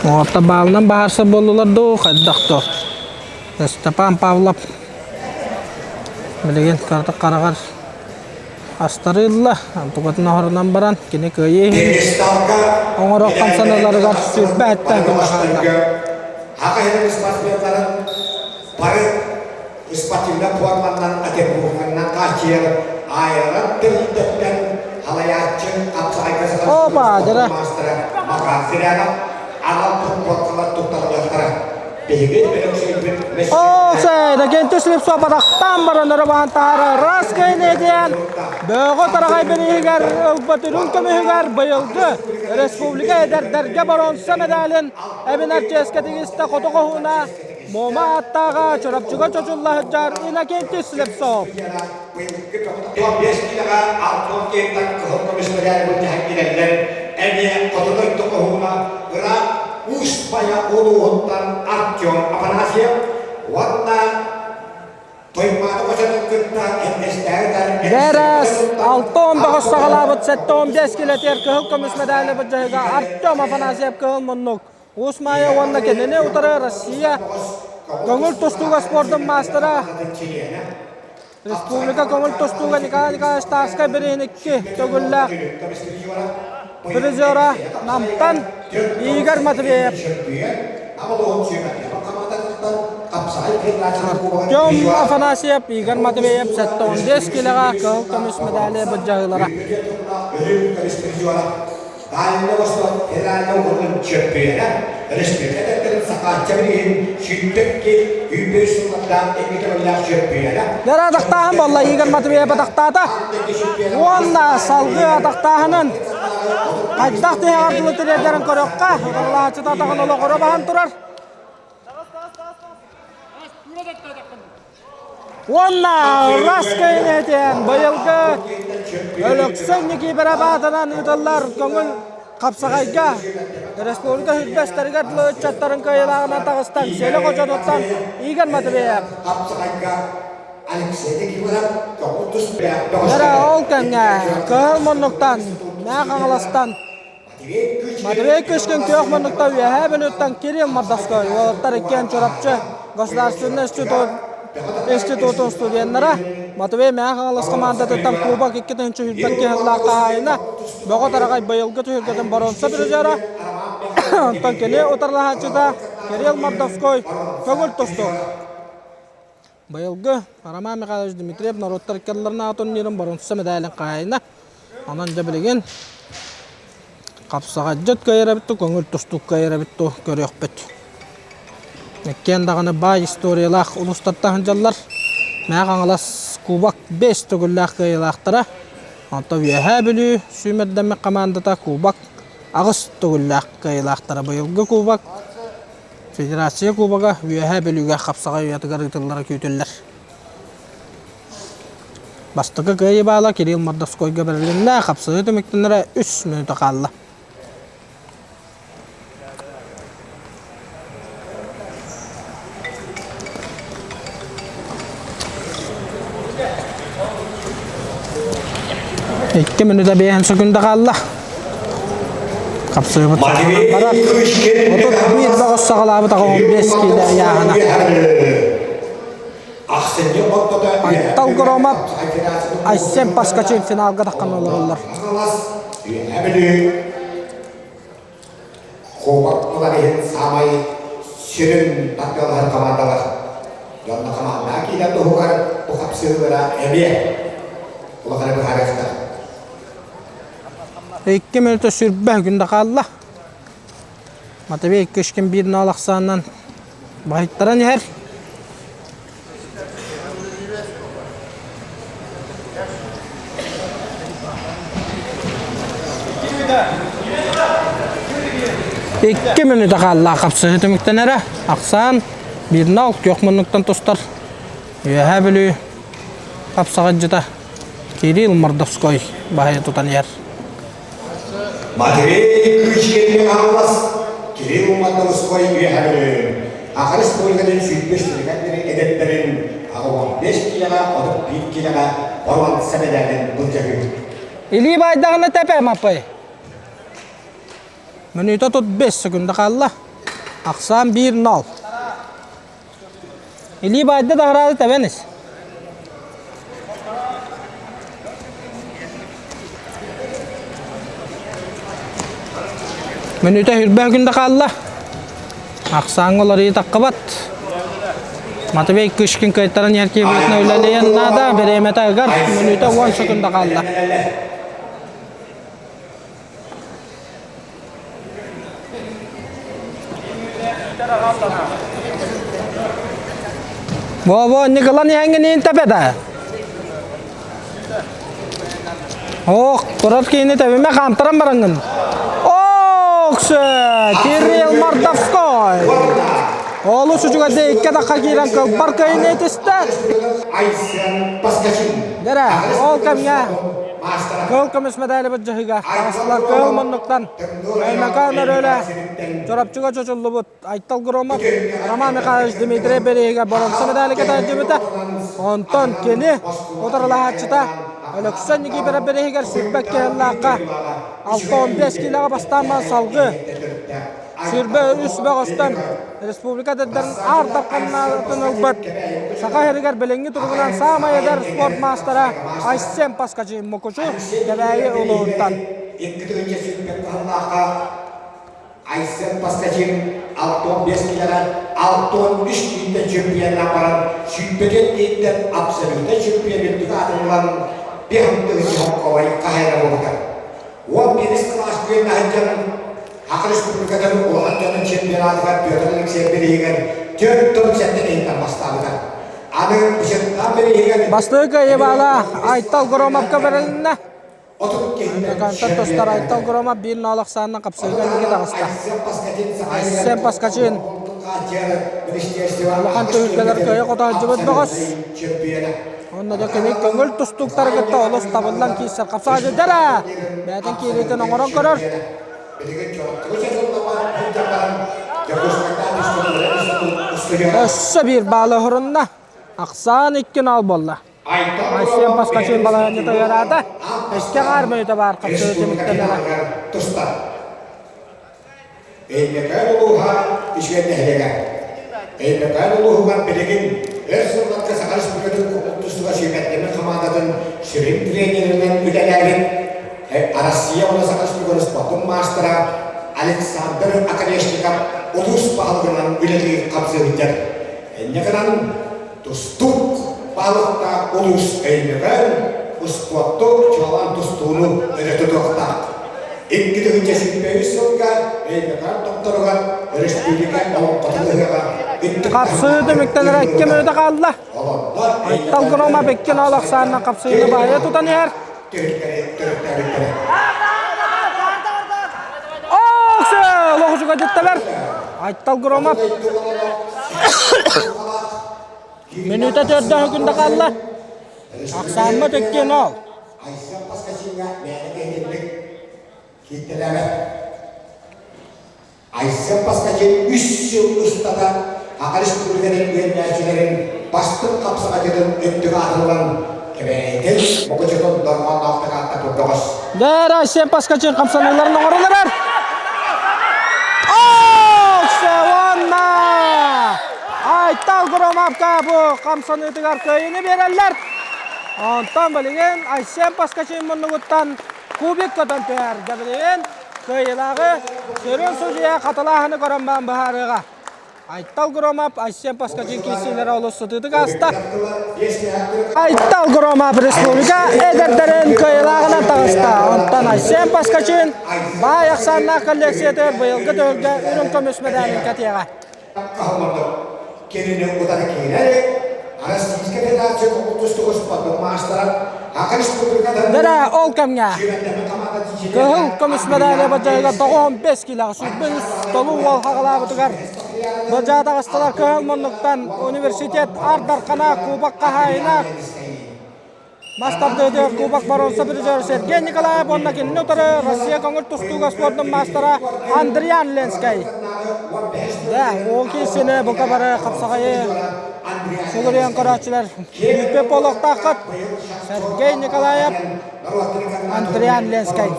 Оҕотто баалынан баһарса буоллулар дуу, хайдах дуу. Степан Павлов билигин кыратык хараҕар астарыылла. Онтукатын оһорунан баран кини кыайыы иһин оҥорор хамсаныыларыгар сүүрбэ эттэн күн хаалла. Аҕа иһин спортсменнарын бары спортивнай форманнан атрибутунан хааччыйар аайаран тэрилтэттэн халайааччы хапсаҕайга сытар Опа, дьара. маастара Макар Зырянов анал футболкалар туттарыллыахтара. Оосэ, Дагентий Слепцов атахтаан баран өрө баһан таһаара Раскайны диэн бөҕө тараҕай бирииһигэр ылбыт үрүҥ көмүһүгэр быйылгы республика эдэрдэргэ боруонса медалын эбинэр чиэскэ тигистэ хоту хоһууна Муома ааттааҕа Чурапчыга чочулла сылдьар Иннокентий Слепцов. Кыһыл көмүс мэдээли былдьаһан киирэллэр. Эмиэ хоту дойду хоһууна ыраах Уус Майа улууһуттан Артем Афанасьев уонна Тоймаата хочотун кытта эндэстээри Дэрээс 69 саҕалаабыт 75 килэтиэр кыһыл көмүс медали былдьаһыга Артем Афанасьев кыһыл муннук Уус Маайа уонна кинини утары Россия көҥүл тустууга спордун маастара Республика көҥүл тустууга Николай Николаевич Тарскай бирииһин икки төгүллээх призера Намтан Игорь Матвеев. Артем Афанасьев, Игорь Матвеев 75 килоҕа кыһыл көмүс медали былдьаһыылара. Дальнай Восток федеральнай уокуругун чөмпүйүөнэ, республика эдэрдэрин Сахаачча билигин сүүрбэкки 105 сыллардаах икки төгүллээх чөмпүйүөнэ. Дара атахтааһын буолла, Игорь Матвеев атахтаата. Уонна салгыы атахтааһынын хайдах тиһэҕэр дылы тириэрдэрин көрүөххэ, утарылаһааччыта атаҕын олоҕура баһан турар. Уонна Раскайын этиэн быйылгы Өлөксөй Никифоров аатынан ыытыллар көҥүл хапсаҕайга республика үрбэстэригэр дылы ыччаттарын кыайыылааҕынан таҕыстан Селе хочотуттан Игорь Матвеев. Дара ол кэмҥэ кыһыл муннуктан Мэҥэ Хаҥаластан Матвей Кышкин күөх муннукта Үөһээ Бүлүүттэн Кирилл Мордовской уолаттар иккиэн Чурапчы государственнай институт институтун студеннара Матвей Мэҥэ Хаҥалас хамаандатыттан Кубок 2022 сыллаах хаһаайына Бөҕө Тараҕай быйылгы түһүлгэтин боруонса призера онтон кини утарылаһааччыта Кирилл Мордовской көҥүл тустуук Быйылгы Роман Михайлович Дмитриев норуоттар иккардыларынааҕы турнирын боруонса мэдээлин хаһаайына. Онон дьэ билигин хапсаҕайдьыт кыайар эбит дуу, көҥүл тустуук кыайар эбит дуу көрүөхпүт. Иккиэн даҕаны баай историялаах улуустартан сылдьаллар. Мэҥэ Хаҥалас Кубок бэс төгүллээх кыайыылаахтара. Онтон Үөһээ Бүлүү сүүмэрдэммит хамаандата Кубок аҕыс төгүллээх кыайыылаахтара. Быйылгы Кубок Федерация Кубога Үөһээ Бүлүүгэ хапсаҕай уйатыгар ыытыллара күүтүллэр. Бастакы кыайыы баала Кирилл Мордовскойга бэрилиннэ, хапсыһыы түмүктэнэрэ үс мүнүүтэ хаалла. Икки мүнүүтэ биэһин сөкүндэ хаалла. Хапсыыбыт барар. 31 бөҕөс саҕалаабыт 85 киилэ ыйааһына. Айтал Громов, Айсен Паскачин финалга таххан олороллор. Кубок ылар иһин саамай сүрүн тардыалаһар командалар. Дьонно хамаандаҕа киирэр туһугар бу хапсыһыылара эмиэ улаханы быһаарыахтар. Икки мүнүүтэ сүрбэ күндэ хаалла. Матвей Кышкин биир ноол ахсаанынан баһыйтаран иһэр. Икки мүнүүтэ хаалла хапсыһыы түмүктэнэрэ. Ахсаан биир нол күөх муннуктан тустар. Үөһээ Бүлүү хапсаҕайдьыта Кирилл Мордовской баһыйа тутан иһэр. Матвей Кычкин Хаҥалас, Кирилл Мордовской Үөһээ Бүлүү. Аха Республикатын сүүрбэс түмүгэр эдэрдэрин 85 киилэҕэ 31 киилэҕэ боруонса мэдээлин былдьаһыы. Илии баайдаҕына тэпэ Маппай. Мүнүүтэ 35 секунда хаалла. Ахсаан 1-0. Илии баайда да араады тэбэн ис. Мүнүүтэ хүрбэ күндэ хаалла. Ахсааҥҥа уларыйыы таххыбат. Матвей Кышкин кыайтаран иһэр киһибитинэ үлэлиэн наада. Бириэмэтэ ыгар. Мүнүүтэ 10 секунда хаалла. Во-во, Николай иһэҥҥин тэпэ да. Ох, турар киһини тэбимэ хаамтаран бараҥҥын. Ох, Кирилл Мордовской. Олус үчүгэйдик икки атахха киирэн кылбар кыайын этистэ. Дэрэ, ол кэмҥэ Кыһыл көмүс мэдээли былдьаһыыга таҕыстылар кыһыл муннуктан Өймөкөөн өрүөлэ Чурапчыга чочуллубут Айтал Громов Роман Михайлович Дмитрий Берега боруонса мэдээли кэтээдьибитэ. Онтон кини утарылаһааччыта Өлөксөн Никифоров бирииһигэр сүүрбэ киһилаахха 65 киилэҕэ бастаан баран салгыы Сүүрбэ үс бөҕөстөн республика эдэрдэрин аар дарханнаатын ылбыт Саха сиригэр билиҥҥи туругунан саамай эдэр спорт маастара Айсен Паскачи Мукучу Кэбээйи улууһуттан. Икки тыһыынча сүүрбэт кыһаллаахха Айсен Паскачин 65 килэҕэ 63 киинтэн чемпионнаан баран сүүрбэтин киинтэн абсолютнай чемпион үрдүк аатын ылан биэс тыһыынча хокковай хаһайына буолбута. Уон биирис кылаас күөн сылдьан Саха Республикатын улахан дьонун чемпионатыгар Петр Алексеев бирииһигэр түөрт тыл сэттэ иһиттэн бастаабыта. Аны Бычыттаан бирииһигэр Бастакы кыайыыбаала Айтал Громовка бэрилиннэ. Өймөкөөнтөн тустар Айтал Громов биир ноол ахсаанынан хапсыһыыга инники таҕыста. Айсен Паскачин улахан түһүлгэлэр кыайа-хото сылдьыбыт бөҕөс. Онно да кини көҥүл тустууктары кытта олус табыллан киирсэр хапсаҕайдара бэйэтин киириитин оҥорон көрөр. Өссө биир баалы оһорунна. Ахсаан икки нал буолла. Айсен Паскачин балаһыанньата ыараата. Икки аҥаар мүнүүтэ баар хапсыы түмүктэнэрэ. Өймөкөөн улууһа үчүгэй нэһилиэгэ. Өймөкөөн улууһугар билигин өр сылларга Саха Республикатын кулууп тустууга сүүмэрдэммит хамаандатын сүрүн тренеринэн үлэлээбит Россия уонна Саха Республикатын спордун маастара Александр Оконешников улуус баһылыгынан үлэлии хапсыһыттар. Инньэ гынан тустуук баһылыкта улуус Өймөкөөн успуорту чуолаан тустууну өрө тутуохтаах. 2023 сылга Өймөкөөн томторугар өрөспүүбүлүкэ олоҥхотун ыһыаҕа Хапсыы түмүктэнэрэ икки мүнүүтэ хаалла. Айтал Громов икки ноол ахсаанынан хапсыыны баайа тутан иһэр. Лоҕучуга дьиттэлэр. Айтал Громов мүнүүтэ төрдөөһүн күндэ хаалла. Ахсааммыт иккиэн ол. Айсен Поскачин үс сыл устата Саха Республикатын үөрэнээччилэрин бастыҥ хапсаҕайдьытын үрдүк аатыллан Кэбээйитин Мукучутун дорҕоонноохтук ааттаппыт бөҕөс. Дэр Айсен Поскачин хамсаныыларын оҥоролорор. Уонна Айтал Громовка бу хамсаныытыгар кыайыыны биэрэллэр. Онтон билигин Айсен Поскачин муннугуттан кубик көтөн түһэр. Дьэ билигин Кыайыылааҕы сүрүн судьуйа хатылааһыны көрөн баан быһаарыаҕа. Айтал Громов, Айсен Поскачин киирсиилэрэ олус сытыытык ааста. Айтал Громов республика эдэрдэрин кыайыылааҕынан таҕыста. Онтон Айсен Поскачин баай ахсааннаах коллекциятыгар быйылгы түһүлгэ үрүҥ көмүс мэдээлин кэтиэҕэ. Кинини утары киирэр Российскай Федерация тустууга спортун маастара Саха Республикатын Дэрэ ол кэмҥэ кыһыл көмүс мэдээлэ бадьайыгар 95 киилэҕэ 103 толуу уол хаҕалаабытыгар бадьаа таҕыстылар кыһыл муннуктан университет Аар Дархана кубок хаһаайына Мас тардыытыгар Кубок боруонса призера Сергей Николаев уонна кинини утары Россия көҥүл тустууга спордун маастара Андриан Ленскэй. Да, ол киирсини бука бары хапсаҕайы сүгүрүйэн көрөөччүлэр күүппүт буолуохтааххыт. Сергей Николаев, Андриан Ленскэй.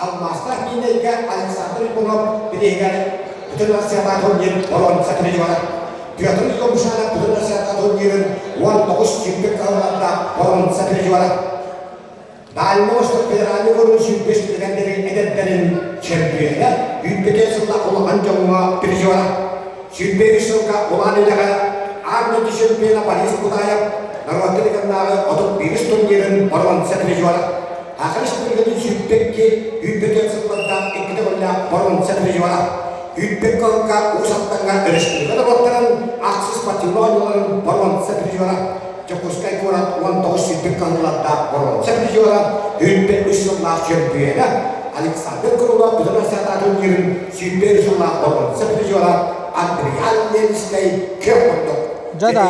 Алмаастаах Миинэйгэ Александр Иванов бирииһигэр Бүтүн Россиятааҕы турнир боруонса призера Петр Егорушанов Бүтүн Россиятааҕы турнирын 19 сүүрбэ кыһаллардаах боруонса призера Дальний Восток федеральный уровень сүүрбэс түгэннэрин эдэрдэрин чемпиона 105 сыллаах улахан дьоҥҥо призера 105 сылга Улан Үдэҕэ аан дойду чемпиона Борис Кутаев норуоттар регионнааҕы 31 турнирын боруонса призера Саха Республикатын сүүрбэкки, 104 сыллардаах икки төгүллээх боруонса призера, 105 кылга Уус Алдаҥҥа өрөспүүбүлүкэ норуоттарын ахсыс спортивнай оонньууларын боруонса призера, Дьокуускай куорат 19 сүүрбэк кыһыллардаах боруонса призера, 103 сыллаах чөмпүйүөнэ Александр Крылов Бүтүн Россиятааҕы турнирын 101 сыллаах боруонса призера Андриан Ленскэй көх курдук Дьэ да,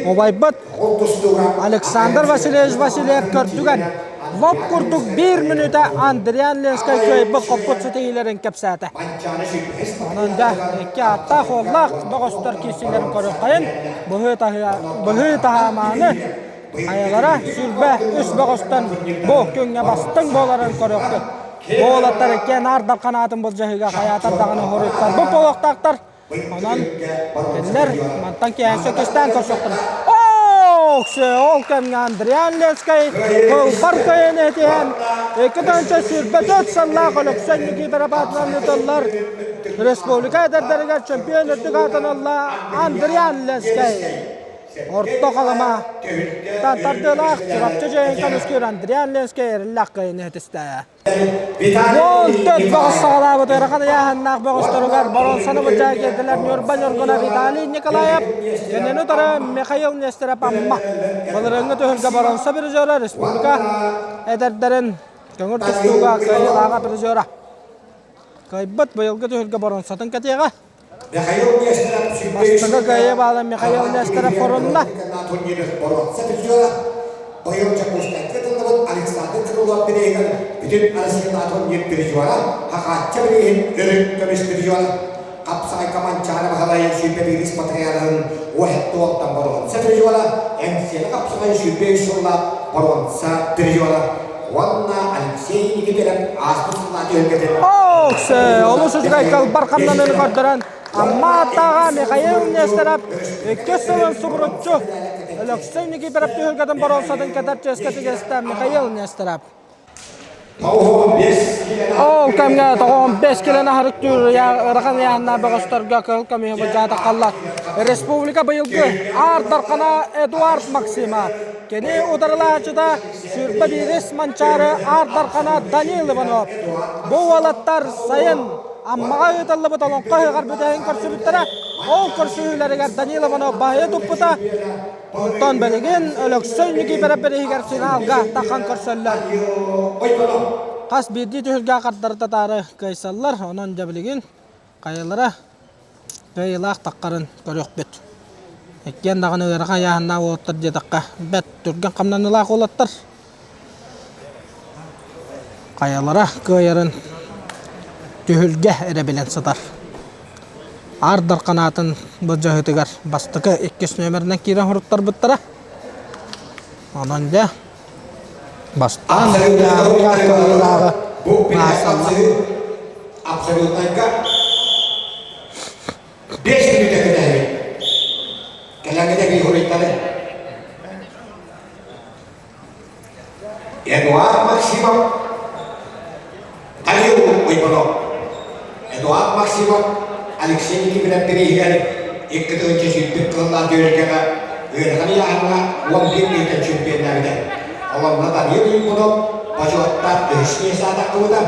убайбыт Александр Васильевич Васильев көрдүгэн лоп курдук биир мүнүүтэ Андриан Ленскэй кыайбыт хоппут ситиһиилэрин кэпсээтэ. Онон да икки ааттаах уоллаах бөҕөстөр киирсиилэрин көрүөххэйин быһыы таһаамааны хайалара сүрбэ үс бөҕөстөн бу күҥҥэ бастыҥ буоларын көрүөхпүт. Бу уолаттар иккиэн аар дархан аатын былдьаһыыга хайаатар даҕаны хоруйтарбыт буолуохтаахтар. Онон кинилэр мантан киэһэ сөкүстээн көрсөхтөрө. Ооксө ол кэмҥэ Андриан Ленскэй кылбар кыайан этиһэн 2024 сыллаах Өлөксөй Никифоров аатынан ыытыллар республика эдэрдэригэр чемпион үрдүк аатын ылла Андриан Ленскэй. Орто Халыма тардыылаах Чурапчы дьайын көмүскүүр Андриан Ленскэй эрэллээх кыайыыны ситистэ. Уон бөҕөс саҕалаабыт ыарахан ыйааһыннаах бөҕөсторугар боруонсаны быдьаа киирдилэр Ньурба Ньургуна Виталий Николаев, кинини утары Михаил Нестеров Амма. Былырыыҥҥы түһүлгэ боруонса призера республика эдэрдэрин көҥүл тустууга кыайыылааҕа призера. Кыайбыт быйылгы түһүлгэ боруонсатын кэтиэҕэ. Бастакы кыайыы баала Михаил Нестеров хорунна. Быйыл Дьокуускайга тыллыбыт Александр Крылов бирииһигэр бүтүн Россиятааҕы турнир призера, Хахаачча бирииһин өрүт көмүс призера, Хапсаҕайга Манчаары Баһылай 21 патриархын уоһэтти уолтан боруонса призера, Эҥсиэли хапсаҕай 23 сыллаах боруонса призера уонна Алексей Никитинов ааспыт сыллаах түһүлгэтин Ооксе, олус үчүгэй кылбар хамнаныыны көрдөрөн Амма аттааҕа Михаил Нестеров иккис сылын субуруччу Өлөксөй Никифоров түһүлгэтин боруонсатын кэтэр чиэскэ тигистэ Михаил Нестеров. Ол кэмҥэ 95 килоны аһарыктыыр ыарахан ыйааһыннаах бөҕөстөргө кыһыл көмүһү былдьаата халла. Республика быйылгы Аар Дархана Эдуард Максимов. Кини утарылааччыта сүүрбэ биирис Манчаары Аар Дархана Данил Иванов. Бу уолаттар сайын Аммаҕа ыытыллыбыт Олоҥхо ыһыаҕар бүтэһин көрсүбүттэрэ. Ол көрсүһүүлэригэр Данил Иванов баһыйа туппута. Онтон билигин Өлөксөй Никифоров бирииһигэр финалга тахан көрсөллөр. Хас биирдии түһүлгэ хардары татаары кыайсаллар. Онон дьэ билигин хайалара кыайыылаах таххарын көрүөхпүт. Иккиэн даҕаны ыарахан ыйааһыннаах уолаттар диэтэххэ, бэрт түргэн хамнаныылаах уолаттар. Хайалара кыайарын түһүлгэ эрэ билэн сытар. Аар Дархан аатын былдьаһыытыгар бастакы иккис нүөмэринэн киирэн хоруттарбыттара. Онон дьэ бастаан кыайыылааҕы баасаллар. Абсолютнайга 5 мүнүүтэ кэтэһэбит. Кэлэҥҥитэ биир хоруйтары. Эдуард Максимов, Данил Уйбанов. Эдуард Максимов Алексей Никифоров бирииһигэр 2 сүүрбүт кыллаах түөркэҕэ ыарахан ыйааһыҥҥа 11 мүнүүтэ чемпионнаабыта. Олонно Данил Уйбанов бочуоттаах үһүс миэстэ атахтыбыта.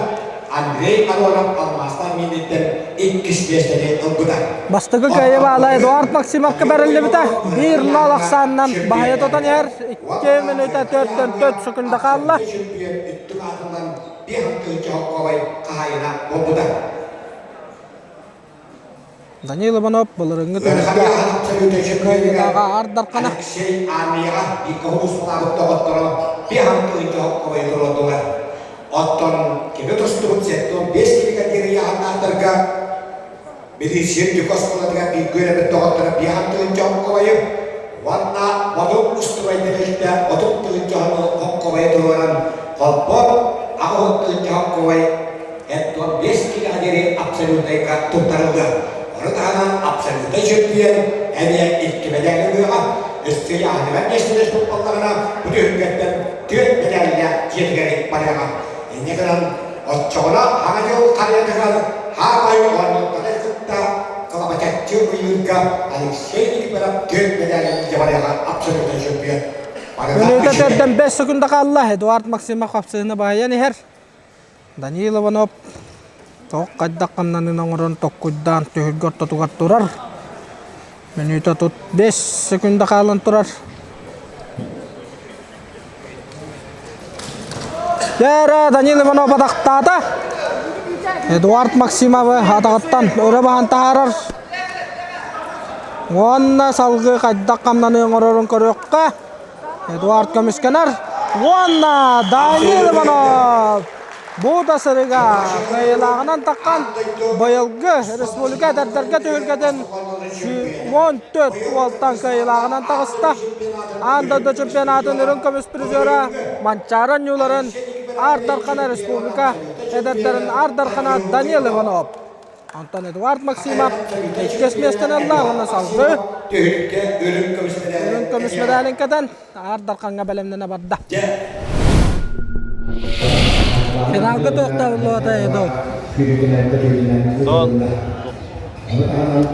Андрей Аронов алмаастаах мииниттэн иккис миэстэни ылбыта. Бастакы кыайыы баала Эдуард Максимовка бэриллибитэ. Биир нол ахсаанынан баһыйа тутан иһэр. 2 мүнүүтэ 4-4 секунда хаалла. Үрдүк аатынан 5 хоккобай хаһаайына буолбута. Данил Иванов былырыҥҥы түмүккэ кыайыылааҕа Аар Дархана. Алексей армияҕа икки успалаабыт доҕотторо 5 хоккобай туруордулар. Оттон кини тустубут 75 килигэр диэри ыйааһыннаахтарга Милиция үрдүкү оскуолатыгар бииргэ үөрэммит доҕотторо 5 хоккобайы уонна Модун устубай тэрилтэ 30 хоккобайы туруоран холбоон 80 хоккобай 75 киилэҕэ диэри абсолютнайга туттарыллыа. Ону таһынан абсолютнай чөмпүйүөн эмиэ икки мэдээли ылыаҕа. Өссө ыйааһыныгар миэстэлэспит буоллаҕына, бу түһүлгэттэн түөрт мэдээллээх дьиэтигэр барыаҕа. Инньэ гынан, оччоҕуна Саҥа дьыл харыйатыгар хаамай оонньуулары кытта кылабачаччы ыйыырга Алексей Никифоров түөрт мэдээлин илдьэ барыаҕа абсолютнай чөмпүйүөн. Мүнүүтэ төрдөн 5 секунда хаалла. Эдуард Максимов хапсыһыны баһыйан иһэр. Данил Иванов тоҕо хайдах хамнанын оҥорон токкуйдаан түһүлгэ ортотугар турар. Мүнүүтэ тут 5 секунда хаалан турар. Дьэ, Данил Иванов атахтаата. Эдуард Максимовы атаҕыттан өрө баһан таһаарар. Уонна салгыы хайдах хамнаныы оҥорорун көрүөххэ. Эдуард көмүскэнэр уонна Данил Иванов бу да сырыга кыайыылааҕынан таххан быйылгы республика эдэрдэргэ түһүлгэтин 14 уолтан кыайыылааҕынан таҕыста. Аан дойду чемпионатын үрүҥ көмүс призера Манчаары оонньууларын Аар Дархана республика эдэрдэрин Аар Дархана Данил Иванов Онтон Эдуард Максимов иккис миэстэни ылла уонна салгыы үрүҥ көмүс мэдээлин кэтэн Аар Дархаҥҥа бэлэмнэнэ барда. Финалга туохтаабыллыбата Эду? Сон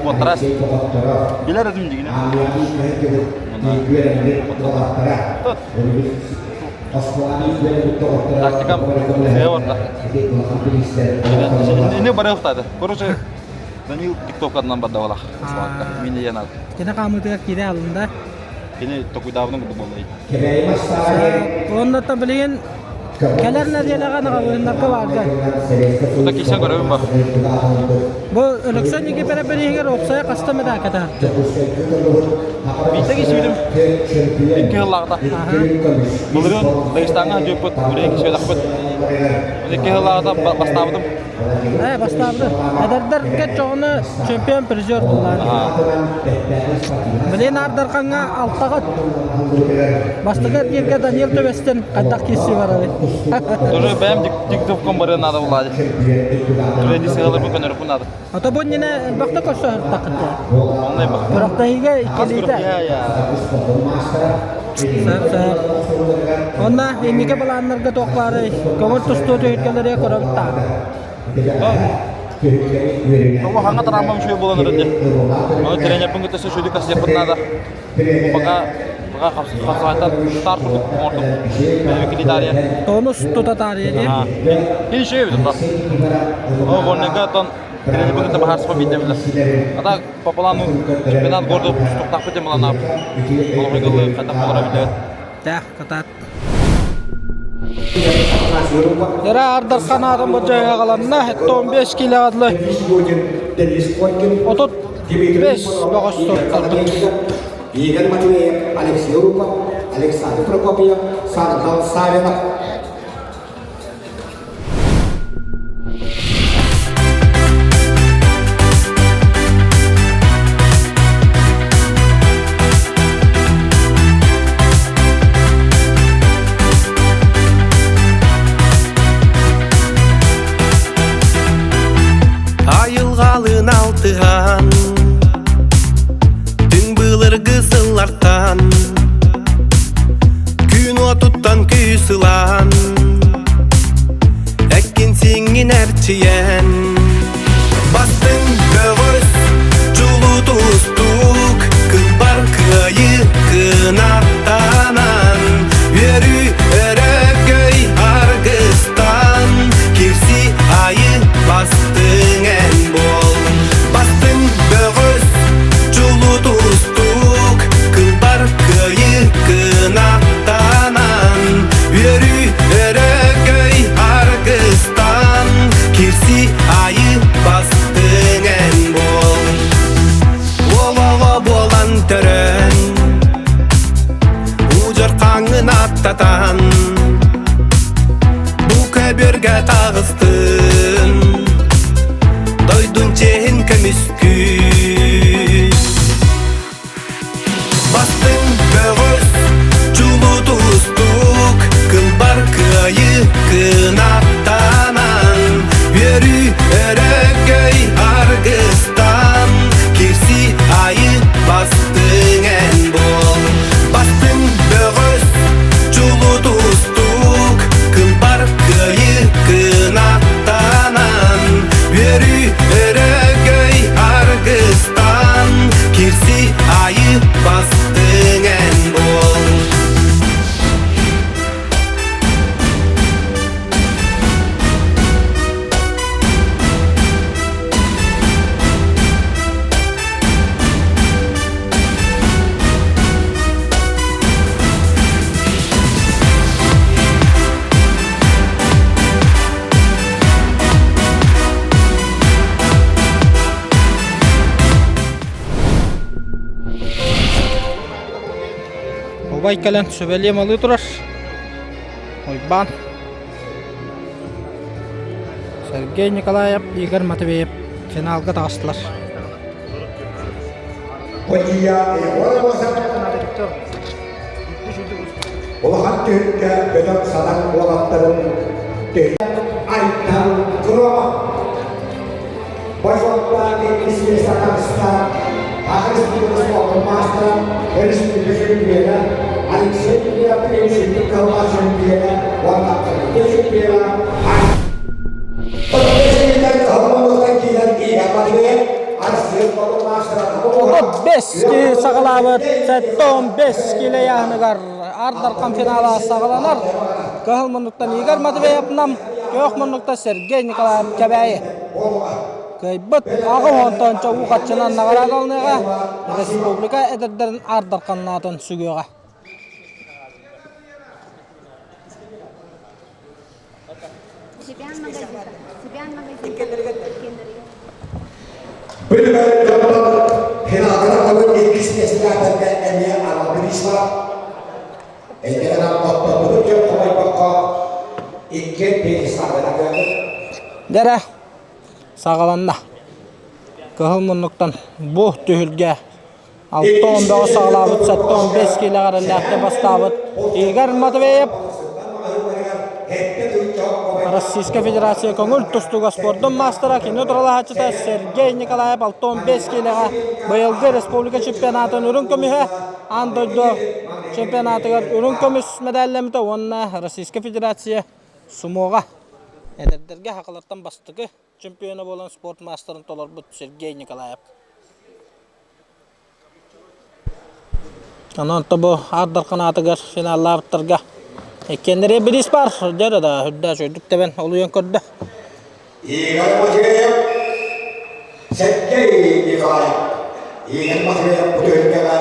Потрас билэр этим дигине. Тактикам барда. Ини барыахтаады. Короче, Данил диктовкатынан барда балах. Мин янат. Кини хаамыытыгар киирэ алында. Кини токуйдаабынан курдук буолла. Оннуттан билигин кэлэр нэдиэлэҕэ наҕабыһыннарга баарга. Тута киирсэн көрөбүн бар. Бу Өлөксөй Никифоров бирииһигэр уопсайа хаста медаль кэтээхтэ? Биирдэ киирсибитим. Икки сыллааҕыта. Былырыын Дагестаҥҥа сылдьыбыппыт, Корея киирсибэтэхпит. Икки сыллааҕыта бастаабытым. Ээ, бастаабыты. Эдэрдэргэ чоҕуна чемпион призер буоллаан. Билигин Аардархаҥҥа алтаҕыт. Бастакы эргииргэ Данил Төбөстөн хайдах киирсии барарый? Тоже бэйэм диктовкам барыан наада буоллаҕа дии. Тренди сыаларбын көнөрөхпүн наада. Ото бу иннинэ элбэхтэ көрсөһөртаххыт дуо? Онно элбэх. Күрэхтэһиигэ иккилиитэ. Сөп, сөп. Онно инники былааннарга туох баарый? Көҥүл тустуу түһүлгэлэри көрөбүт даҕаны. Тоҕо хаҥа травмам үчүгэй буолан эрэр дии. Ону тренербин кытта үчүгэйдик кассиаппын наада. Пока пока хапсаҕайтан тутаар курдук оҥордум. Бэйэбиккин таарыйа. Тонус тута таарыйа дии. Кини үчүгэй эбит оттон. Ол горнайга оттон тренербин кытта баһаарсыпа биирдэ биллэр. А так по плану чемпионат города тустуктаахпыт диэн былааннаабыт. Олох хайдах буолара биллибэт. Тээх, кытаат. Дьэрэ Ардархан аатын бу дьайаҕаланна 15 килоҕа дылы 35 бөҕөс суруттарбыт. Игорь Матвеев, Алексей Рупов, Александр Прокопьев, Сардал Савинов. Айылҕалыын алтыһан Түҥ былыргы сыллартан Күн уотуттан күүс ылан Эккин сиҥҥин эрчийэн Бастыҥ бөҕөс чулуу тустуук Кылбар кыайыы кынаттанан Үөрүү өрөгөй аргыстан Кирси айы бастыҥ эн буол Бастыҥ бөҕөс чулуу тустуук Кылбар кыайыы кынаттанан Үөрүү өрөгөй аргыстан Кирси айы бастыҥ эн буол Уол буолан төрөөн Удьар хаҥын аттатан Бу көбүөргэ таҕыстын Дойдун чиэһин көмүскүү Бастыҥ бөҕөс чулуу тустуук Кылбар кыайыы кынаттанан Үөрүү өрөгөй аргыстан Кирси айы бастыҥ эн буол Бастыҥ бөҕөс чулуу тустуук Кылбар кыайыы кынаттанан Үөрүү өрөгөй аргыстан Кирси айы бастыҥ эн буол Убай кэлэн сүбэлиэм алыы турар. Уйбаан. Сергей Николаев, Игорь Матвеев финалга таҕыстылар. Улахан түһүлгэ бөдөҥ санаҥ уолаттарын Айтал Громов Бочуоттаах иккис таҕыста Саха Республикатын спордун маастара, өрөспүүбүлүкэ чөмпүйүөнэ Алексей Дмитриевич үрдүк кыһалҕа чөмпүйүөнэ уонна абсолютнай чөмпүйүөнэ Бэс киһи саҕалаабыт 75 киилэ ыйааһыныгар Аар Дархан финала саҕаланар. Кыһыл муннуктан Игорь Матвеев Нам, күөх муннукта Сергей Николаев Кэбээйи. Кыайбыт аҕа уонтан уу хаччынан наҕараадаланыаҕа, республика эдэрдэрин Аар Дарханнаатын сүгүөҕэ. Быыбар дьонтон финалга тахсыбыт иккис миэстэлээхтэргэ эмиэ анал бириис баар. Эйгэлэнэн оттоннубут дьон хомойбокко иккиэн пьедесталга Дэрэ саҕаланна. Кыһыл муннуктан бу түһүлгэ 6 бөҕө саҕалаабыт 75 киилэҕэ эрэллээхтик бастаабыт Игорь Матвеев Российскай Федерация көҥүл тустууга спордун маастара кини туралаһааччыта Сергей Николаев 65 киилэҕэ быйылгы республика чемпионатын үрүҥ көмүһэ аан дойду чемпионатыгар үрүҥ көмүс мэдээллэммитэ уонна Российскай Федерация сумоҕа эдэрдэргэ хахалартан бастакы чемпиона буолан спорт маастарын толорбут Сергей Николаев. Онон бу Аар Дархан аатыгар финаллаабыттарга иккиэннэрэ бириис баар. Дьэ да үрдээх үчүгдүк тэбэн олуйан көрдө. Игорь Матвеев, Сергей Николаев. Игорь Матвеев бу түһүлгэҕэ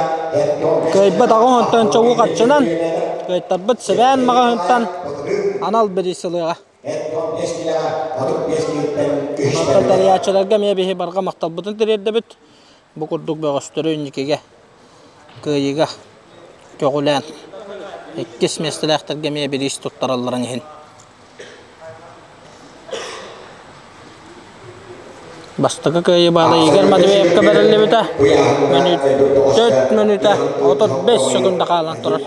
Кыайбат аҕа чоҕу хаччынан, кыайтарбыт Сэбээн маҕаһыынтан анал бириис ылыаҕа. Онтон тэрийээччилэргэ эмиэ биһи барҕа махталбытын тириэрдэбит. Бу курдук бөҕөстөрү инникигэ. Кыайыыга көҕүлээн иккис миэстэлээхтэргэ эмиэ бириис туттаралларын иһин. Бастакы кыайыы баала Игорь Матвеевка бэриллибитэ. Төрт мүнүүтэ 35 секунда хаалан турар.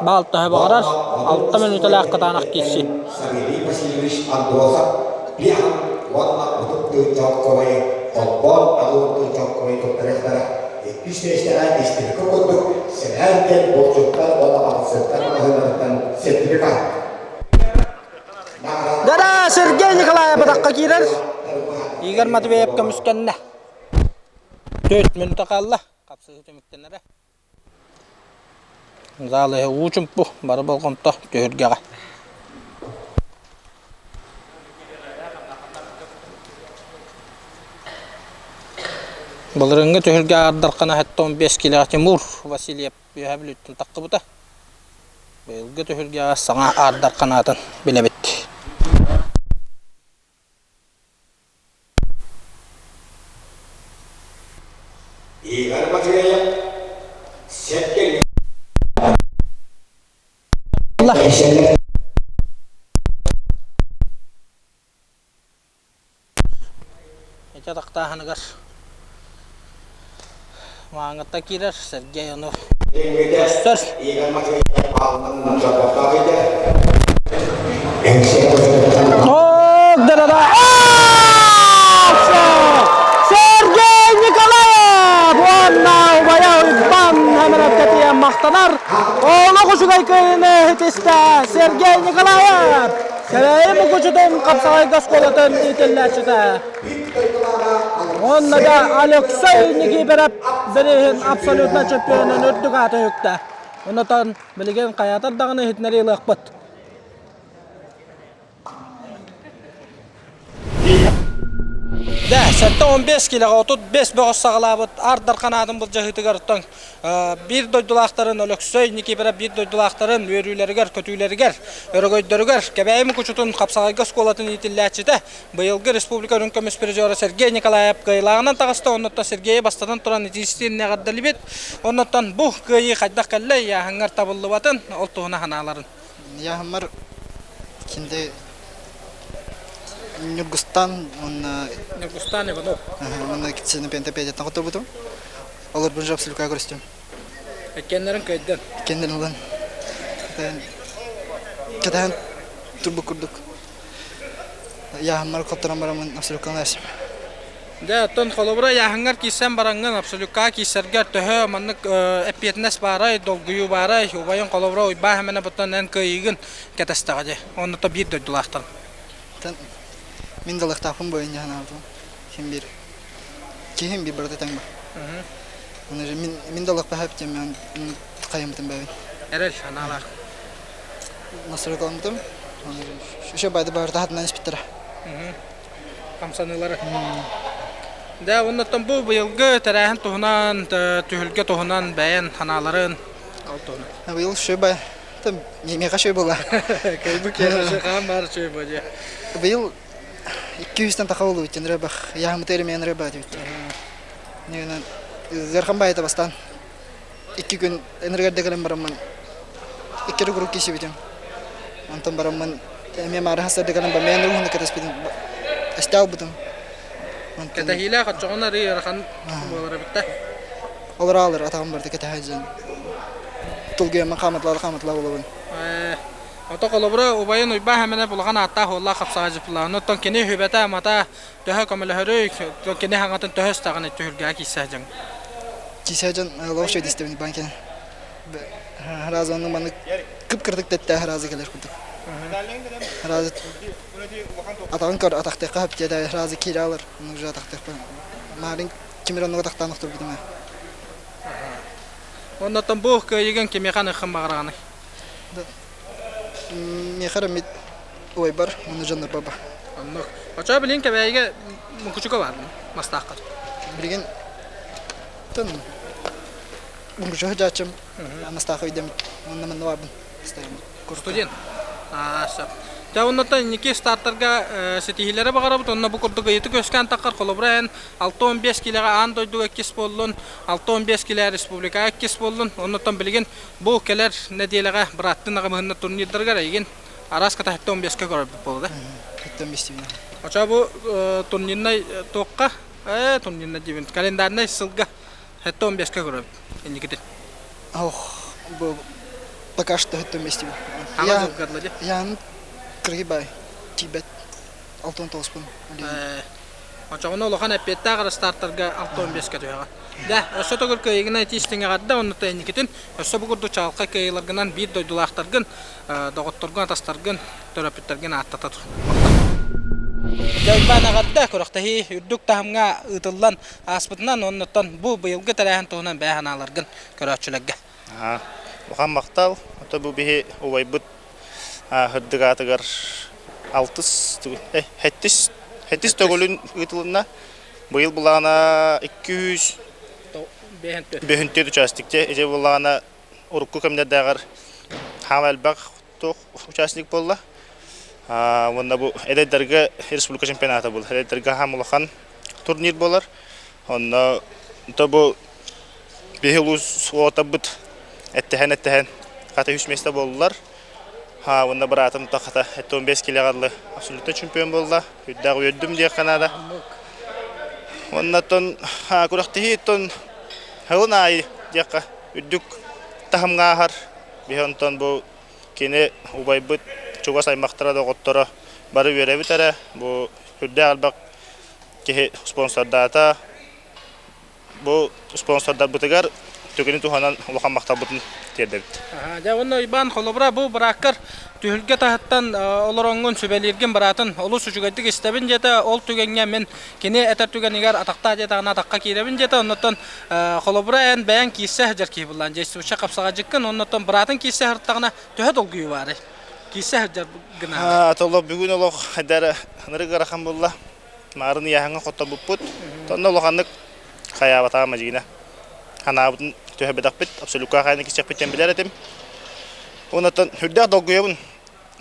Баал төһө баҕарар, 6 мүнүүтэлээх кытаанах киирсии. Савелий Васильевич Андросов биэһин уонна 30 тыһыынча холкуобайы холбоон 80 тыһыынча холкуобайы туттарыахтара. Иккис миэстэҕэ истибиккэ курдук Сэһэн диэн булчуттар уонна балыксыттар маҕаһыыннарыттан сертификат. Дара Сергей Николаев атахха киирэр. Игорь Матвеев көмүскэннэ. Төрт мүнүүтэ хаалла. Хапсыһыы түмүктэнэрэ. Зал иһэ уу чумпу, бары болҕомто түһүлгэҕэ. Былырыыҥҥы түһүлгэ аардархана 75 киилэҕэ Тимур Васильев Үөһээ Бүлүүттэн тахсыбыта. Быйылгы түһүлгэҕэ саҥа аардарханаатын билэбит. Игорь Матвеев Сергей Ити атахтааһыныгар Мааҥҥыттан киирэр Сергей ону көрсөр. Сергей Николаев уонна убайа Уйбан Хэмэрэпкэ тиийэн махтанар. Олох үчүгэй кыайыыны ситистэ Сергей Николаев. Кэбээйи Мукучутун хапсаҕайга оскуолатын иитиллээччитэ. Уонна да Алексей Никифоров бирииһин абсолютно чемпионун үрдүк аата үктэ. Онотон билигин хайаатар даҕаны иһитиннэрии ылыахпыт. Дэ, 7-15 килэҕэ 35 бөҕөс саҕалаабыт Аар Дархан аатын былдьаһыытыгар оттон биир дойдулаахтарын Өлөксөй Никифоров биир дойдулаахтарын үөрүүлэригэр, көтүүлэригэр, өрөгөйдөрүгэр Кэбээйи Мукучутун хапсаҕайга оскуолатын иитиллээччитэ, быйылгы республика үрүҥ көмүс призера Сергей Николаев кыайыылааҕынан таҕыста. Оннуттан Сергейи бастатан туран итиистиин эҕэрдэлибит. Оннуттан бу кыайыы хайдах кэллэй, ыйааһыҥҥар табыллыбатын, ол туһуна санааларын. Ыйааһыммар кинди Ньургустан уонна Ньургустан Иванов. Уонна Ксенопента Петяттан хотторбутум. Олорбун же абсолютно көрүстүм. Иккиэннэрин кыайдын. Иккиэннэрин ылан. Кэтэһэн турбут курдук. Ыйааһыммар хотторон бараммын абсолютно ылаасым. Дьэ, оттон холобура ыйааһыҥҥар киирсэн бараҥҥын абсолюкка киирсэргэр төһө маннык эппиэтинэс баарай, долгуйуу баарай, убайыҥ холобура Уйбаа Хэмэнэ буттан эн кыайыыгын кэтэстэҕэ дии. Онно то биир дойдулаахтарым. Мин далыктаахпын буойун дьаһанаабытым. Ким биир киһим биир барыта тэҥ Оны мин мин далыкпа хэптем мен хайымытым бэбин. Эрэл анаалаах. Настройкаламмытым. Еще байды барыта хатынан испиттэрэ. Хамсаныылары. Дэ, оннуттан бу быйылгы тэрээһин туһунан, түһүлгэ туһунан бэйэн санааларын ол туһунан. Быйыл шөбэ, там меха шөй была. Кайбы киэхэ хаан баар шөй бу дьэ. Быйыл 200-тан таха болу бүтен рыбах, яхмыты мен рыба дибит. Ненен зерхан байта бастан. Икки күн энергерде кэлэн бараммын икки куруук киирсибитим. Онтон бараммын эмиэ маары хастарда кэлэн баран мен уһуннук кэтэспитим. Эстэ албытым. Кэтэһиилээх оччоҕуна арыы ыарахан буолара бүттэ. Олор аалар атаҕым барда кэтэһэ дьон. Тулгуйаммын хааматылар хааматылар буолабын. Ото холобура убайын Уйбаа Хэмэнэп улахан ааттаах уоллаах хапсаҕай дьыппылаан. Оттон кини сүбэтэ-амата төһө көмөлөһөрүй, кини хаҥатын төһө истэҕиний түһүлгэҕэ киирсэ дьон? Киирсэ дьон олох үчүгэй истэбин банкин. Разы оннук маннык кып-кырдык тэттэ разы кэлэр курдук. Разы атаҕын көр атахтыахха хөп диэтэ разы киирэ алар оннук же атахтыахпын. Маарин кимир оннук атахтаан охторбутум ээ. Оннотон бу кыайыгын кимиэхэ аныаххын баҕараҕыный? Миэхэ эрэ мит убайбар уонна дьоннорбор бар. Оннук. Оччоҕо билигин Кэбээйигэ Мукучука баар Мастаахха. Билигин тын Мукучу сылдьааччым Мастаахха өйдөммүт уонна манна баарбын. Студент. Аа, сөп. Дьэ оннуттан инники стартарга ситиһиилэри баҕарабыт. Онно бу курдук ыйытык үөскээн таххар холобура эн 65 киилэҕэ аан дойдуга иккис буоллун, 65 киилэ республикаҕа иккис буоллун. Оннуттан билигин бу кэлэр нэдиэлэҕэ бырааттын аҕабыһынна турнирдарыгар эйигин араас ката 75-кэ көрөрбүт буолла да? 75 дибин. Очо бу турнирнай туохха э турнирнай дибин календарнай сылга 75-кэ көрөбүт инникитин. Ох, бу пока что 75 дибин. Ама сылгадла дии. Ян кыргыбай тиийбэт 69-пун. Очоҕуна улахан эппиэттээх эрэ стартарга 65-кэ түһэҕин. Дэ, өссө төгүл кыайыгынан итиистиҥ эҕэрдэ уонна инникитин өссө бу курдук чаҕылхай кыайыыларгынан биир дойдулаахтаргын, доҕотторгун, атастаргын, төрөппүттэргин ааттата тур. Дьайбаан эҕэрдэ күрэхтэһии үрдүк таһымҥа ыытыллан ааспытынан уоннаттан бу быйылгы тэрээһин туһунан бэйэ санааларгын көрөөччүлэргэ. Улахан махтал. Ото бу биһи убайбыт һырдык аатыгар алтыс хэттис хэттис төгүлүн ыытылынна. Быйыл былаана 200 бөһүнтүөт участникте ити былаана урукку кэмнэрдээҕэр хаама элбэх туох участник буолла. Уонна бу эдэрдэргэ республика чемпионата буолар. Эдэрдэргэ хаам улахан турнир буолар. Онно то бу биһи улуус уолаттарбыт эттэһэн-эттэһэн хата үс миэстэ буоллулар. Ха уонна быраатым то хата 15 килоҕа дылы абсолютно чемпион буолла. Үрдээх үөрдүм диэххэ наада. Уонна оттон күрэхтэһии оттон сылын аайы диэххэ үрдүк таһымҥа ааһар. Биһи онтон бу кини убайбыт чугас аймахтара доҕотторо бары үөрэбит эрэ. Бу үрдээх элбэх киһи спонсордаата. Бу спонсордарбытыгар түгэни туһанан улахан махталбытын тиэрдэбит. Дьэ уонна Уйбаан холобура бу бырааккар түһүлгэ таһыттан олороҥҥун сүбэлииргин быраатын олус үчүгэйдик истэбин диэтэ. Ол түгэҥҥэ мин кини этэр түгэнигэр атахтаа диэтэҕинэ атахха киирэбин диэтэ. Оннуттан холобура эн бэйэҥ киирсэ сылдьар киһи буллаан действующай хапсаҕайдьыккын оннуттан быраатын киирсэ сырыттаҕына төһө долгуйуу баарый? Киирсэ сылдьар гына. Ата бүгүн олох хайдара ынырык ыарахан буолла. Маарын ыйааһыҥҥа хотторбуппут. Онно улаханнык хайаабатаҕа мадьыгына. Ханаабытын түһэрбэтэхпит, абсолютка хайаны кисчэхпит диэн билэр этим. Оннуттан үрдээх долгуйабын.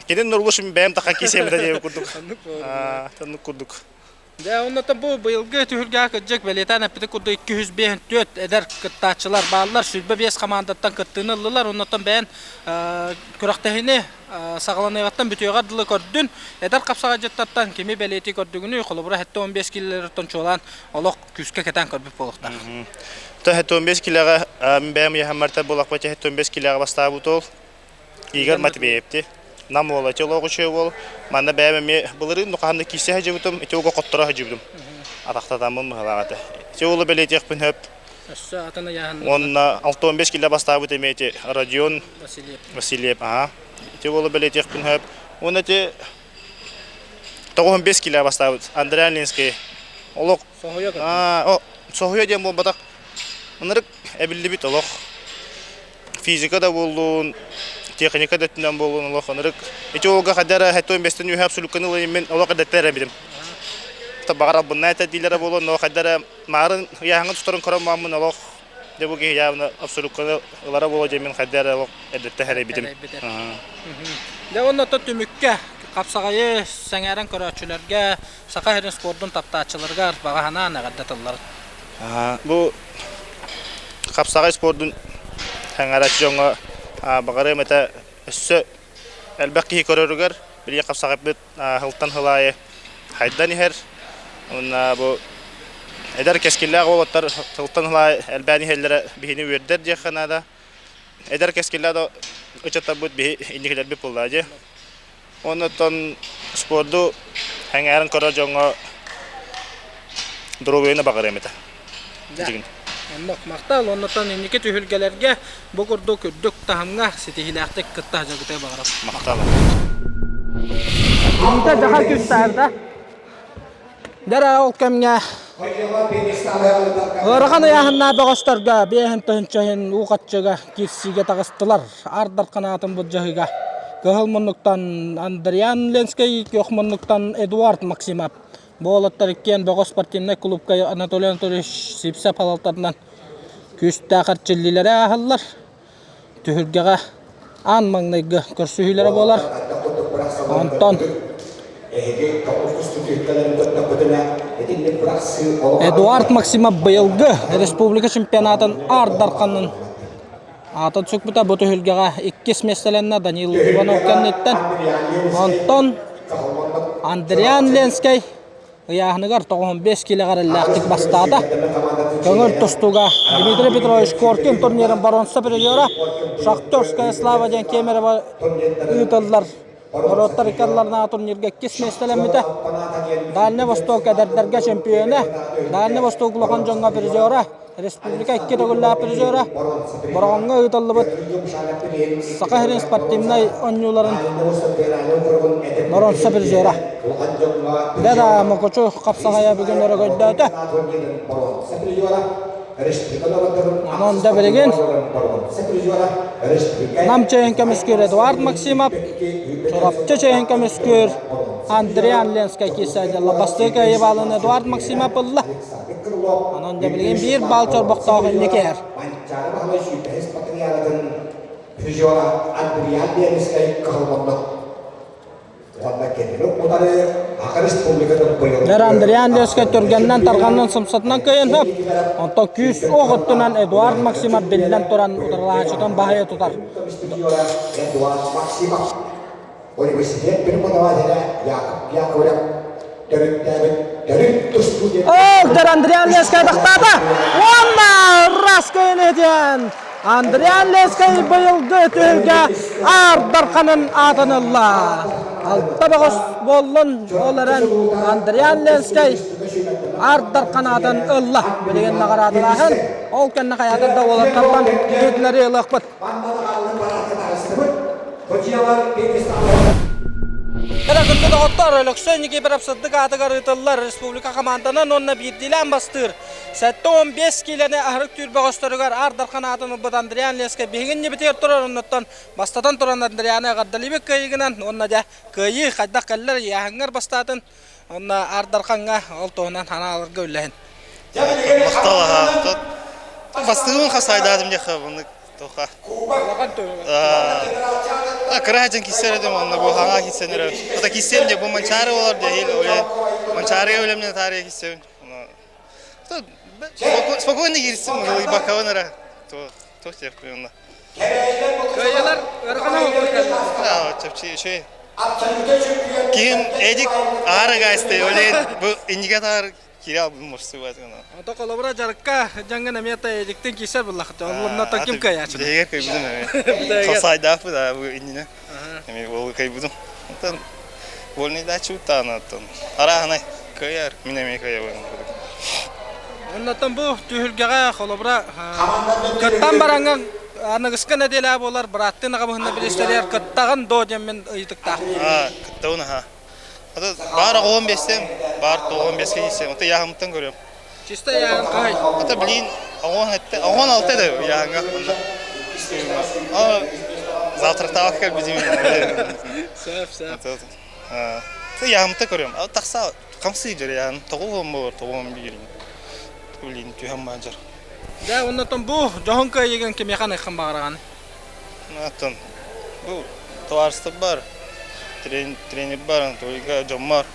Кинин нурлушум бэйэм тахан кисиэм этэ диэбит курдук. Оннук курдук. Дьэ, оннуттан бу быйылгы түһүлгэҕэ кырдьык бэлиэтээн эппитин курдук 254 эдэр кыттааччылар бааллар. 25 хамаандаттан кыттыыны ыллылар. Оннуттан бэйэн күрэхтэһиини саҕаланыаҕыттан бүтүөҕэр дылы көрдүн. Эдэр хапсаҕайдьыттартан кими бэлиэтии көрдүгүнүй? Холобура, 75 киилэлэриттэн чуолаан олох күүскэ кэтээн көрбүт буолуохтаах. 75 килэҕэ мин бэйэм ыйаһаммарта буолахпа 75 килэҕэ бастаабыт уол Игорь Матвеевти. Нам уола ити олох үчүгэй уол. Манна бэйэм эмиэ былырыын нухаһан да киирсэ сылдьыбытым, ити уолга хотторо сылдьыбытым. Атахтатаммын быһалаах этэ. Ити уолу бэлиэтиэхпин сөп. Өссө атын ыйааһын. Уонна 65 кило бастаабыт эмиэ ити Родион Васильев. Васильев, аха. Ити уолу бэлиэтиэхпин сөп. Уонна ити 95 кило бастаабыт Андрей Ленский. Олох Соһуйа аа, соһуйа диэн буолбатах. Ынырык эбиллибит олох. Физика да буоллун, техника да өттүнэн буоллун олох ынырык. Ити уолга хайда эрэ хэттуон бэстэн үөһэ абсолютканы ылайым мин олох эдэттэр эбитим. Баҕар албыннаа этэ дииллэрэ буолуо, но хайда эрэ маарын ыйааһыҥҥа тустарын көрөн мааммын олох дьэ бу киһи явно абсолютканы ылара буолуо диэн мин хайда эрэ олох эрдэттэн сэрэйбитим. Дьэ уонна оттон түмүккэ хапсаҕайы сэҥээрэн көрөөччүлэргэ Саха сирин спордун таптааччыларыгар баҕа санаан эҕэрдэ тыллар. Бу хапсаҕай спордун сэҥээрээччи дьоҥҥо баҕарыам этэ өссө элбэх киһи көрөрүгэр билигин хапсаҕайбыт сылтан сыл аайы хайдан иһэр уонна бу эдэр кэскиллээх уолаттар сылтан сыл аайы элбээн иһэллэрэ биһини үөрдэр диэххэ наада. Эдэр кэскиллээх да ыччаттарбыт биһи инникилэрбит буоллаа дии. Уонна оттон спорду сэҥээрэн көрөр дьоҥҥо доруобуйаны баҕарыам этэ. Оннук махтал. Оннуттан инники түһүлгэлэргэ бу курдук үрдүк таһымҥа ситиһиилээхтик кытта сылдьаргытыгар баҕарабын. Махтал. Инта дьаха күстаарда. Дэрэ ол кэмҥэ ыарахан ыйааһыннаах бөҕөстөргө биэһин тыһыынча иһин уу хаччыга киирсиигэ таҕыстылар. Ардар канаатын былдьаһыыга кыһыл муннуктан Андриан Ленскэй, күөх муннуктан Эдуард Максимов. Бу уолаттар иккиэн бөҕө спортивнай клубка Анатолий Анатольевич Сивцев салалтатынан күүстээх эрчиллиилэри ааһаллар. Түһүлгэҕэ аан маҥнайгы көрсүһүүлэрэ буолар. Онтон Эдуард Максимов быйылгы республика чемпионатын Аар Дарханын аатын сүкпүтэ бу түһүлгэҕэ иккис миэстэлэннэ Данил Иванов кэнниттэн. Онтон Андриан Ленскэй ыйааһыныгар 95 килэҕэ эрэллээхтик бастаата. Көҥүл тустууга Дмитрий Петрович Коркин турнирын боруонса призера Шахтерская слава диэн Кемерово ыытыллар Норуоттар иккардыларынааҕы турнирга иккис миэстэлэммитэ. Дальнай Восток эдэрдэргэ чемпиона, Дальнай Восток улахан дьоҥҥо призера, республика икки төгүллээх призера, Бороҕоҥҥо ыытыллыбыт Саха сирин спортивнай оонньууларын боруонса призера. Дэ да Мукучу хапсаҕайа бүгүн өрөгөйдөөтө. Онон да билигин Нам чэйин көмүскүүр Эдуард Максимов, Чурапчы чэйин көмүскүүр Андриан Ленскэй киирсээдьэллэ. Бастакы кыайыы баалын Эдуард Максимов ылла. Онон да билигин биир баал чорбохтоох инники иһэр. Андриан Ленскэй кыһылланна Дэр Андриан Лескай түргэннэн тарҕаннан сымсатынан кыайан сөп. Онтон күүс ох өттүнэн Эдуард Максимов биллэн туран утарылааччытын баһыйа тутар. Университет преподавателэ Яков Яковлев төрүттээбит төрүт тустуу диэн Ол Андриан Лескай тахтаата уонна Раскайын этиэн Андриан Лескай быйылгы түһүлгэ Аар Дарханын аатын ылла. Алта бөҕөс буоллун, ол эрэн Андриан Ленскэй Аар Дархан аатын ылла. Билигин наҕараадалааһын, ол кэннэ хайаатар да уолаттартан иһитиннэри ылыахпыт. Кэрэ күндү доҕоттор, Өлөксөй Никифоров сырдык аатыгар ыытыллар республика хамаанданан уонна биирдиилээн бастыыр 75 киилэни аһарык түүр бөҕөстөрүгэр Аар Дархан аатын ылбыт Андриан Лескэй биһигин ньибитигэр турар оннуттан бастатан туран Андрианы эҕэрдэлиибит кыайыыгынан уонна дьэ кыайыы хайдах кэллэр ыйааһыҥҥар бастаатын уонна Аар Дархаҥҥа ол туһунан санааларга үллэһин. Махтал аһаа. Бастыыбын хасайдаатым диэххэ оннук тоха. Кыра дьон киссэр этим онно бу хаҥа киссен эрэ. Ата киссем де бу манчары олар де манчары өлемне тария киссебин. Спокойно киирсим, ылыйбаккабын эрэ. Туох диэхпин онно. Кыайыылар ыарахан оҥорбут Чэпчи үчүгэй. Киһим Эдик аара гасты, оле бу инниге таар кире албын морсубат гына. Ото холобура жарыкка дьаҥҥын эмиэ та Эдиктин киирсэр буллахыт. Оллонно ким кыайааччы? Биһиги кыйбытым эмиэ. Хасайдаахпыт аа бу иннинэ. Эми ол кыйбытым. Онтон вольный дача уттаанаттан. Арааһынай кыайар, мин эмиэ кыайабын. Оннотон бу түһүлгэҕэ холобура кыттан бараҥҥын аныгыскы нэдиэлэ буолар бырааттыын аҕабыһынна билистэригэр кыттаҕын доо диэн мин ыйытыктаахпын. Аа, кыттабын аха. Ата баар оҕуон биэстем, баар тоҕуон биэске киирсем. Ата яһымтан көрүөм. Чисто яһын кай. Ата блин, оҕуон этте, оҕуон алта да яһыңа. А завтра таах кэлбитим. Сөп, сөп. Яһымта көрүөм. Тахса хамсыы дьэр тоҕуһум буолар тоҕуһум биир блин түһэн баадьар Дьэ оннотон бу дьоһун кыайыгын кимиэхэ аныаххын баҕараҕын? Оттон бу товарищтар бар, тренер бар, только дьоммор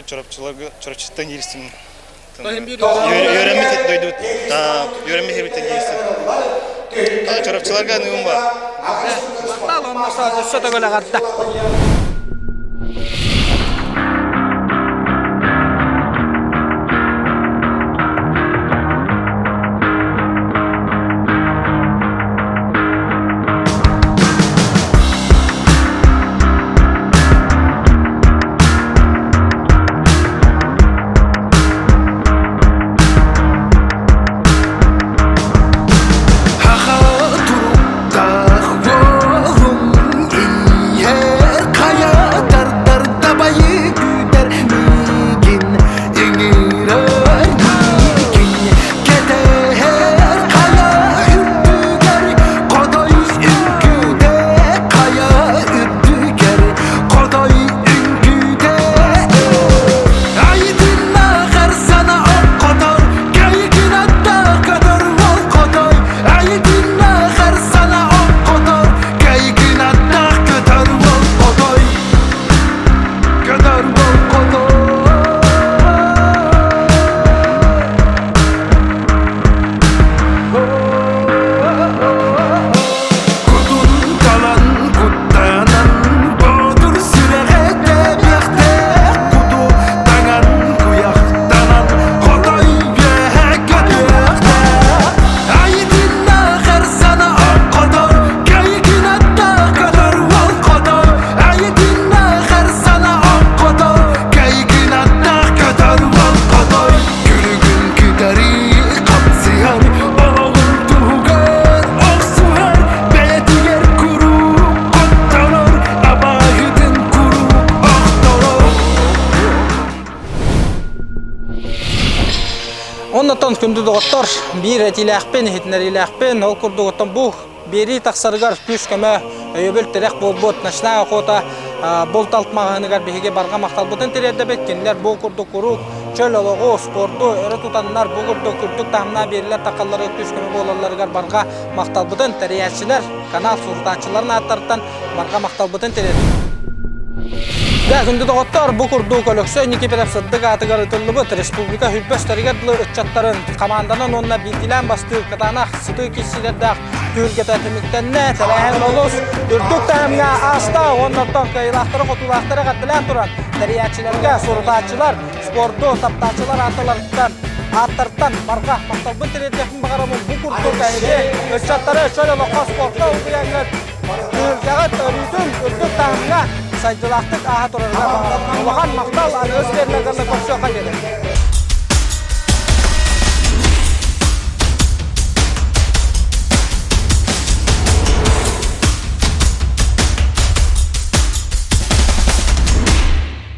Чурапчыларга Чурапчыттан киирсим. Үөрэммит дойдубут үөрэммит сирбиттэн киирсим. Чурапчыларга аныым бар. Махтал, онно өссө төгүл эҕэрдэ. Хаха туруктаах буолуҥ иһэр хайа Оннуттан күндү доҕоттор, биир этиилээхпин, иһитиннэриилээхпин. Ол курдук оттон бу биэрии тахсарыгар күүс-көмө, өйөбүл тирэх буолбут Ночная охота булт-алт маҕаһыыныгар биһиги барҕа махталбытын тириэрдэбит. Кинилэр бу курдук куруук чөл олоҕу, спорду өрө тутаннар, бу курдук үрдүк таһымнаах биэриилэр таххалларыгар күүс-көмө буолалларыгар барҕа махталбытын тэрийээччилэр, канал сурутааччыларын ааттарыттан барҕа махталбытын тириэрдэбит. Дьэ, күндү доҕоттор, бу курдук Өлөксөй Никифоров сырдык аатыгар ытыллыбыт республика үрбөстөрүгэр дылы ыччаттарын хамаанданан уонна биирдиилээн бастыыр кытаанах сытыы киирсиилэрдээх түһүлгэтэ түмүктэннэ. Тэрээһин олус үрдүк таһымҥа ааста уонна оттон кыайыылаахтары-хотуулаахтары эҕэрдэлээн туран тэрийээччилэргэ, сурутааччылар, спорду таптааччылар аатталарыттан ааттартан барҕа махталбын тириэрдиэхпин баҕарабын. Бу курдук эһиги ыччаттары чөл олоххо спортка угуйаҥҥыт түһүлгэҕит өрүүтүн үрдүк таһымҥа сайдыылаахтык ааһа турарыгар баҕарабын. Улахан махтал аныгыс биэрмэккэ көрсүөххэ диэри.